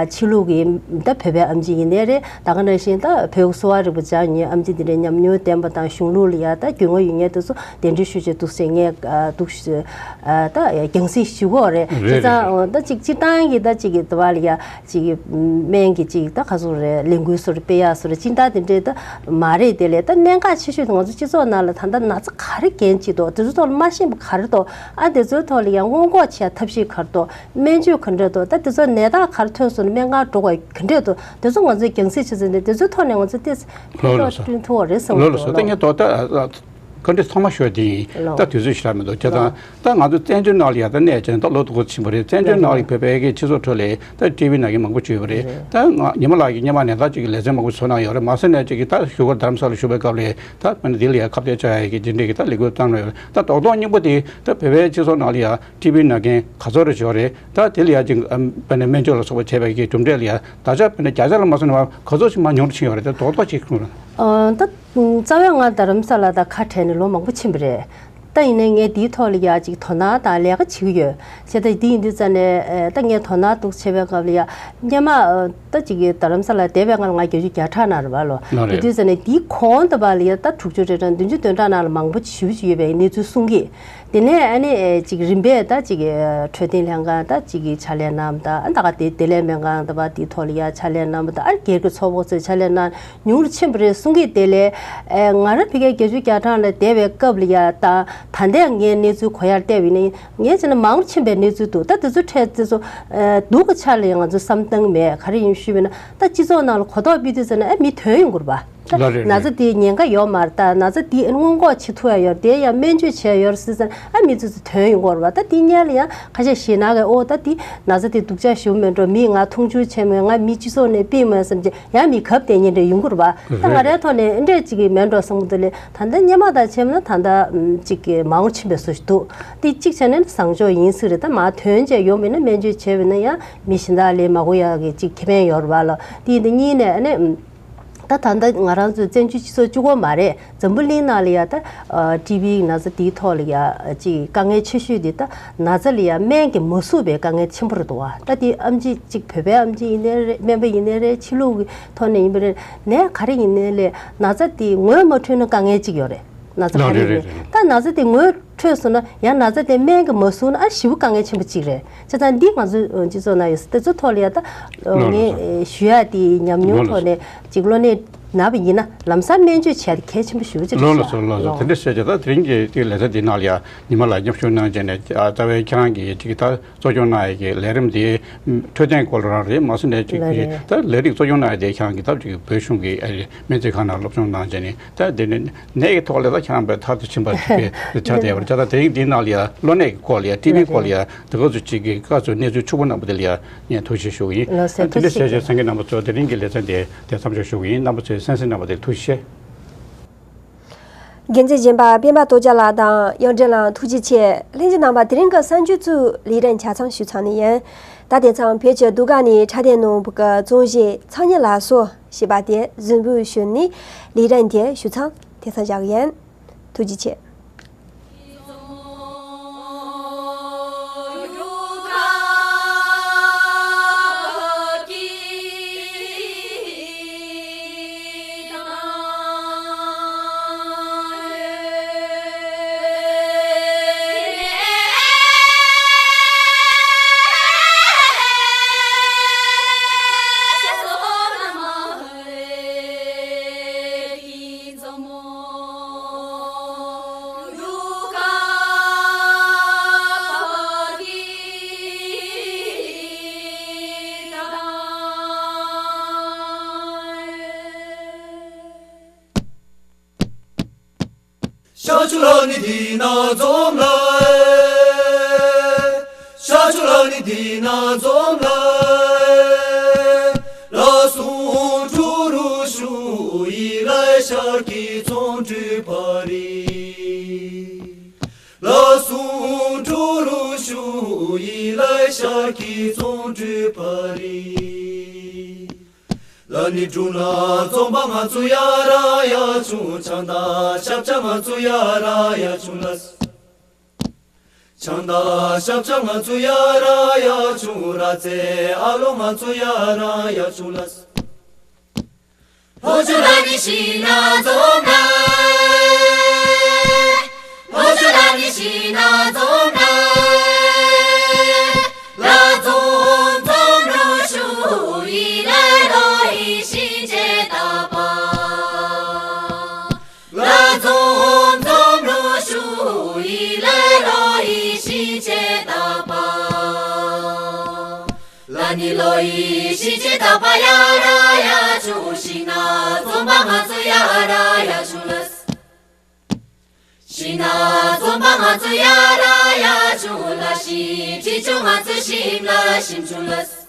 ཕྱི་ལུགས་ཀྱི་ད་བོད་པའི་ཨེམ་ཆི་ཡིན་ནའི་རེད། ད་ག་ནང་བཞིན་ད་བོད་ཀྱི་གསོ་བ་རིག་པ་སྦྱང་མཁན་ཨེམ་ཆི་དེ་འདྲའི་ཉམས་མྱོང་ལྡན་པ་དང་གཞུང་ལུགས་ལ་ཡ་ད་རྒྱུས་མངའ་ཡོད་མཁན་དེ་ཚོ་གདན་འདྲེན་ཞུ་བྱས་འདུག་ཟེར་ངས་ཨ་འདུག་ཨ་ད་རྒྱང་སྲིང་ཞུ་གི་ཡོད་རེད། རེད་བྱས་ཙང་རེད། ཨ་ད་ཅིག་སྤྱིར་བཏང་གི་ད་ཅིག་གི་དུ་བ་ལ་ཡ་ཅིག་གི་སྨན་གྱི་ཅིག་ད་ག་ཚོད་རེད། ལས་འགུལ་སོགས་རེད། སྤེལ་ཡག་སོགས་རེད། སྤྱིར་བཏང་དེ་འདྲའི་ད་མ་རེད། དེ་ལས་ད་གནད་འགག་ཆེ་ཤོས་དེ་ང་ཚོ་སྤྱི་ཚོགས་ནང་ལ་ད་ལྟ་ན་ཚ་ག་རེ་རྐྱེན་གཅིག་འདུག་དེ་ཚོའི་ཐོག་ལ་མ་ཤེས་པ་ག་རེ་འདུག་ཨ་དེ་ཚོའི་ཐོག་ལ་ཡང་སྔོན་འགོག་བྱེད་ཡག་ཐབས་ཤེས་ག་རེ་འདུག་སྨན་བཅོས་ག་འདྲ་འདུག་ད་དེ་ཚོ་ནད་རྟགས་ག་རེ་ཐོན་སོང་ན་སྨན་ཁང་འགྲོ་དགོས་ག་འདྲ་འདུག་དེ་ཚོ་ང་ཚོས་རྒྱང་སྲིང་བྱེད་ཚུལ་འདི་དེ་ཚོའི་ཐོག་ནས་ང་ཚོ་ཏོག་ཙམ་ཕན་ཐོགས་བསྐྲུན་ཐུབ་པ་རེད་བསམ་གི་འདུག་ལགས་སོ། ད་ངས་དོ་ད་བཀའ་འདྲི་ཚང་མ་ཞུས་དེ་ཡིན། ད་དུས་ཚོད་ཞེ་དྲག་མི་འདུག་བྱས་ཙང་ད་ང་ཚོ་བཙན་བྱོལ་ནང་ལ་ཡ་ད་གནས་བྱས་ནས་ད་ལོ་དུ་གོ་ཕྱིན་པ་རེད། བཙན་བྱོལ་ནང་ལ་བོད་པའི་སྤྱི་ཚོགས་ཁྲོད་ལ་ད་ཊི་བི་ནད་ཀྱིས་མང་པོ་བྱུང་ཡོད་པ་རེད། ད་ང་ཉི་མ་ལགས་ཀྱིས་སྔོན་མ་ནས་ད་ཅིག་ལེ་ཚན་མང་པོ་ཚོགས་གནང་ཡོད་རེད། མ་ཟད་ནས་ཅིག་གིས་ད་བཞུགས་སྒར་རྡ་རམ་ས་ལ་བཞུགས་པའི་སྐབས་ལ་ད་ད་འདི་ལ་ཡ་ཁ་གཏད་གཅོག་ཡ་གི་འདི་འདྲས་ཀྱི་ད་ལས་འགུལ་བརྩམས་ཡོད་རེད། ད་རྡོག་རྡོག་སྙིང་པོ་དེ་ད་བོད་པའི་སྤྱི་ཚོགས་ནང་ལ་ཡ་ཊི་བི་ན་མཁན་ག་ཚོད་རེ་ཡོད་རེད། ད་དེ་ལ་ཡ་ཅིག་ཨམ་དཔེར་ན་སྨན་བཅོས་ལ་སོགས་པ་བྱས་པའི་གི་གྲུབ་འབྲས་ལ་ཡ་ད་ཆ་དཔེར་ན་བརྒྱ་ཆ་ལ་མ་སོང་ན་མ་ག་ཚོད་ཅིག་མར་ཉུང་རུ་ཕྱིན་ཡོད་རེད། ད་རྡོག་རྡོག་ཅིག་ཁུངས་རེད། ཨ་ད་རྩ་བའི་ང་རྡ་རམ་ས་ལ་ད་ཁ་བྲལ་ནས་ལོ་མང་པོ་ཕྱིན་པ་རེད། ད་ཡིན་ནའི་ངས་འདིའི་ཐོག་ལ་ཡ་ཅིག་དོ་སྣང་དང་ལས་ཀ་བྱེད་ཀྱི་ཡོད། བྱས་ཙང་འདི་ཡིན་དུས་ཙང་ནས་ཨེ་ད་ངས་དོ་སྣང་འདུག་བྱེད་པའི་སྐབས་ལ་ཡ་སྔོན་མ་ཨ་ད་ཅིག་གི་རྡ་རམ་ས་ལ་བསྡད་པའི་སྔ་ལ་ང་བརྒྱད་ཅུ་གྱ་གྲངས་ནང་རེད་བ་ལོ། ལགས་རེད། དེ་དུས་ཙང་ནས་འདིའི་གོང་དུ་བ་ལ་ཡ་ད་དྲུག་ཅུ་རེ་གྲངས་བདུན་ཅུ་དོན་གྲངས་ནང་ལ་མང་པོ་ཞེ་པོ་ཅིག་ཡོད་པའི་གནས་ཚུལ་གསུང་གི། དེ་ནས་ཨ་ནི་ཨེ་ཅིག་རིམ་པས་ད་ཅིག་གི་འཕྲོད་བསྟེན་ལྷན་ཁང་ད་ཅིག་གི་ཕྱག་ལས་གནང་ད་ཨ་ད་ག་དེ་བདེ་ལེགས་སྨན་ཁང་ད་བ་དེའི་ཐོག་ལ་ཡ་ཕྱག་ལས་གནང་བ་ད་ཨ་སྒེར་གྱི་ཚོགས་པ་ཚོས་ཕྱག་ལས་གནང་། ཉུང་རུ་ཕྱིན་པ་རེད་གསུང་གི། དེ་ལས་ཨེ་ང་རང་ཕ་གིར་བརྒྱད་ཅུ་གྱ་གྲངས་ལ་བསྡད་པའི་སྐབས་ལ་ཡ་དང་ད་ལྟའི་ངའི་གནས་ཚུལ་གོ་ཡར་བལྟས་པ་ཡིན་ན་ངས་བྱས་ན་མང་རུ་ཕྱིན་པའི་གནས་ཚུལ་འདུག་ད་དེ་ཚོ་འཕྲལ་དེ་ཚོ་ཨེ་སྡུག་གི་ཆ་ལ་ཡང་ང་ཚོ་བསམ་བཏང་མེད། ག་རེ་ཡིན་ཞུས་པ་ཡིན་ན་ད་སྤྱི་ཚོགས་ནང་ལ་གོ་རྟོགས་སྤེལ་དུས་ཙམ་ན་ཨེ་མི་ཐོན་ཡོང་གི་རེད་པ། ད་ལགས་རེད། ན་ཚ་དེ་ཉེན་ཁ་ཡོད་མ་རེད། ད་ན་ཚ་དེ་སྔོན་འགོག་བྱེད་ཐུབ་ཡ་ཡོད་རེད། དེ་ཡང་སྨན་བཅོས་བྱས་ཡོད་རེད་ཟེར་ཙང་ཨ་མི་ཚོ་ཚོ་ཐོན་ཡོང་གི་རེད་པ། ད་དེ་སྔོན་ལ་ཡང་ཁ་ཤས་ཞེད་སྣང་གིས་ཨོ་ད་དེ་ན་ཚ་དེ་སྡུག་ཅག་ཞེ་པོ་མེད་འགྲོ། མིས་ང་མཐོང་ཆུང་བྱས་མེད། ང་མི་སྤྱི་ཚོགས་ནས་ཕུད་མེད་བསམ་བྱས་ཡང་མི་གབ་བསྡད་མཁན་འདྲ་ཡོང་གི་རེད་པ། ད་ང་རེད། རང་ཐོག་ནས་འདྲ་ཅིག་གི་མེད་འགྲོ་བསམ་གི་འདུག་ལས་ད་ལྟ་སྔོན་མ་དང་བྱས་ན་ད་ལྟ་ཅིག་གི་མང་པོ་ཕྱིན་པའི་བཟོ་ཞིག་འདུག་དེ་གཅིག་བྱས་ན་བཟང་ཕྱོགས་ཡིན་སྲིད་རེད། ད་མར་ཐོན་བྱས་ཡོང་མིན་ན་སྨན་བཅོས་བྱས་པ་ཡིན་ན་ཡང་མི་གཞན་དག་ལས་མ་གོ་ཡག་གི་ཅིག་ཁེ་ཕན་ཡོད་རེད་པ་ལ། དེ་ཡིན་དུས་གཉིས་ནས་ཨ་ནི། ད་ད་ལྟ་ང་རང་ཚོའི་བཙན་བྱོལ་སྤྱི་ཚོགས་གཅིག་པོ་མ་རེད། འཛམ་བུ་གླིང་ནང་ལ་ཡ་ད་ཨ་ཊི་བི་ན་ཚ་དེའི་ཐོག་ལ་ཡ་ཅིག་དཀའ་ངལ་ཆེ་ཤོས་དེ་ད་ན་ཚ་ལ་ཡ་སྨན་གྱིས་མ་བཟོད་པའི་དཀའ་ངལ་ཆེན་པོ་རེད་འདུག་བ། ད་དེ་ཨེམ་ཆི་གཅིག་བོད་པའི་ཨེམ་ཆི་ཡིན་ནའི་རེད། སྨན་པ་ཡིན་ནའི་རེད། ཕྱི་ལུགས་ཀྱི་ཐོག་ནས་ཡིན་པ་རེད། ནས་ག་རེ་ཡིན་ནའི་ལས་ན་ཚ་དེ་ངོས་མ་འཕྲོད་ན་དཀའ་ངལ་གཅིག་ཡོད་རེད། ན་ཚ་ག་རེ་ཡིན་ནའི་ད་ན་ཚ་དེ་ངོས་འཕྲོད་སོང་ན་ཡང་ན་ཚ་དེ་སྨན་གྱིས་མ་བཟོད་ན་ཨ་ཞེ་པོ་དཀའ་ངལ་ཆེན་པོ་གཅིག་རེད། བྱས་ཙང་འདི་ང་ཚོའི་སྤྱི་ཚོགས་ནང་ཡོད་ས་དེ་ཚོ་ཐོག་ལ་ཡ་ད་ལགས་ལགས་ངས་སོ། ཞུ་ཡ་དེ་ཉམས་མྱོང་ལགས་ཐོག་ལགས་ནས་ཅིག་གློ་ནད་ན་བ་ཡིན་ན་ལམ་སང་སྨན་བཅོས་བྱས་ཏེ་གལ་ཆེན་པོ་ཞེ་པོ་ཅིག་རེད་ལགས་ལགས་སོ། ཤག་ལགས་སོ། ལགས། དེ་འདྲ་བཤད་ཀྱི་ད་དེ་རིང་གི་དེ་ལས་ས་འདི་ནང་ལ་ཡ་ཉི་མ་ལགས་མཉམ་ཞུགས་གནང་བྱས་ནས་ཨ་རྩ་བའི་ཁྱེད་རང་གིས་ཅིག་ད་གཙོ་སྐྱོང་གནང་ཡ་གི་ལས་རིམ་དེ་འཕྲོད་བསྟེན་སྐོར་རང་རེད་མ་ཟད་ནས་ཅིག་ལགས་རེད། ད་ལས་རིགས་གཙོ་སྐྱོང་གནང་ཡ་དེ་ཁྱེད་རང་གིས་ད་ཅིག་བོད་གཞུང་གི་ཨ་རེ་སྨན་རྩིས་ཁང་ནང་སློབ་སྦྱོང་གནང་བྱས་ནས་ད་དེ་ནས་ནད་ཀྱི་ཐོག་ལ་ད་ཁྱེད་རང་པའི་མཐར་ཐུག་ཕྱིན་པ་ཅིག་ཆགས་བསྡད་པ་རེད། བྱས་ཙང་དེ་རིང་འདིའི་ནང་ལ་ཡ་གློ་ནད་ཀྱི་སྐོར་ལ་ཡ་ཊི་བི་སྐོར་ལ་ཡ་དེ་ག་ཚོད་ཅིག་གི་བཀའ་ཚོད་གནས་ཚུལ་ཕྱུག་པོ་གནང་པ་དེ་ལ་ཡ། ངས་ཐུགས་རྗེ་ཞུ་གི་ཡིན། ལགས་སོ། ཐུགས་རྗེ་ཆེ། དེ་འདྲ་བྱས་བྱས་སེང་གེ་རྣམ་པ་ཚོ་དེ་རིང་གི་ལེ་ཚན་དེ་དེ་མཚམས་འཇོག་ཞུ་གི་ཡིན། རྣམ་པ་ཚོས་གསན་གཟིགས་གནང་བ་དེ་ཐུགས་རྗེ་ཆེ། འགན་འཛིན་གཞན་པ་སྤེན་པ་སྟོབས་རྒྱལ་ལགས་དང་གཡང་སྒྲོན་ལགས་ཐུགས་རྗེ་ཆེ། ལྷན་རྒྱས་རྣམ་པ་དེ་རིང་གི་གསར་འགྱུར་ཚོའི་ལས་རིམ་ཆ་ཚང་ཞུ་ཚར་ནི་ཡིན། ད་དེང་སང་བོད་ཀྱི་ཟློས་གར་ནས་འཁྲབ་སྟོན་གནང་བའི་གི་རྩོམ་གཞི་ཚངས་དབྱངས་ལ་སོགས་ཞེས་པ་དེ་གཟིགས་འབུལ་ཞུས་ནས་ལས་རིམ་དེ་ཞུ་མཚམས་དེང་སང་བཞག་གི་ཡིན། ཐུགས་རྗེ་ཆེ། ཤ་ཆུ་ལ་ནི་དེ་ན་འཛོམས་ལ། ཤ་ཆུ་ལ་ནི་དེ་ན་འཛོམས་ལ། ལ་སུང་ཀྲུ་རུ་ཤུ་ཡི་ལ་ཤར་གྱི་ཚོང་འགྲུལ་པ་རི། ལ་སུང་ཀྲུ་རུ་ཤུ་ཡི་ལ་ཤར་གྱི་ཚོང་འགྲུལ་པ་རི། ལ་ནི་གྲུ་ན་རྩོམ་པ་ང་ཚོ་ཡ་ར་ཡ་ཆུང་། ཆང་ད་ཤབ་ཆ་ང་ཚོ་ཡ་ར་ཡ་ཆུང་ལ། ཆང་ད་ཤབ་ཆ་ང་ཚོ་ཡ་ར་ཡ་ཆུང་། ར་ཙེ་ཨ་ལོ་ང་ཚོ་ཡ་ར་ཡ་ཆུང་ལ། ལྷོ་ཆུ་ལ་ནི་ཤི་ན་རྫོང་ན། ལྷོ་ཆུ་ལ་ནི་ཤི་ན་རྫོང་ན། ལ་རྫོང་རྫོང་རུ་ཤུ་ཡི་ལ་ལོ་ཡི་ཤི་ཅེ་ད་པ། ལ་རྫོང་རྫོང་རུ་ཤུ་ཡི་ལ་ལོ་ཡི་ཤི་ཅེ་ད་པ། ལ་ནི་ལོ་ཡི་ཤི་ཅེ་ད་པ་ཡ་ར་ཡ་ཆུང་། ཤི་ན་རྫོང་པ་ང་ཚོ་ཡ་ར་ཡ་ཆུང་ལ། ཤི་ན་རྫོང་པ་ང་ཚོ་ཡ་ར་ཡ་ཆུང་ལ། ཤི་ཁྲི་ཆུང་ང་ཚོ་ཤིམ་ལ་ཤིམ་ཆུང་ལ།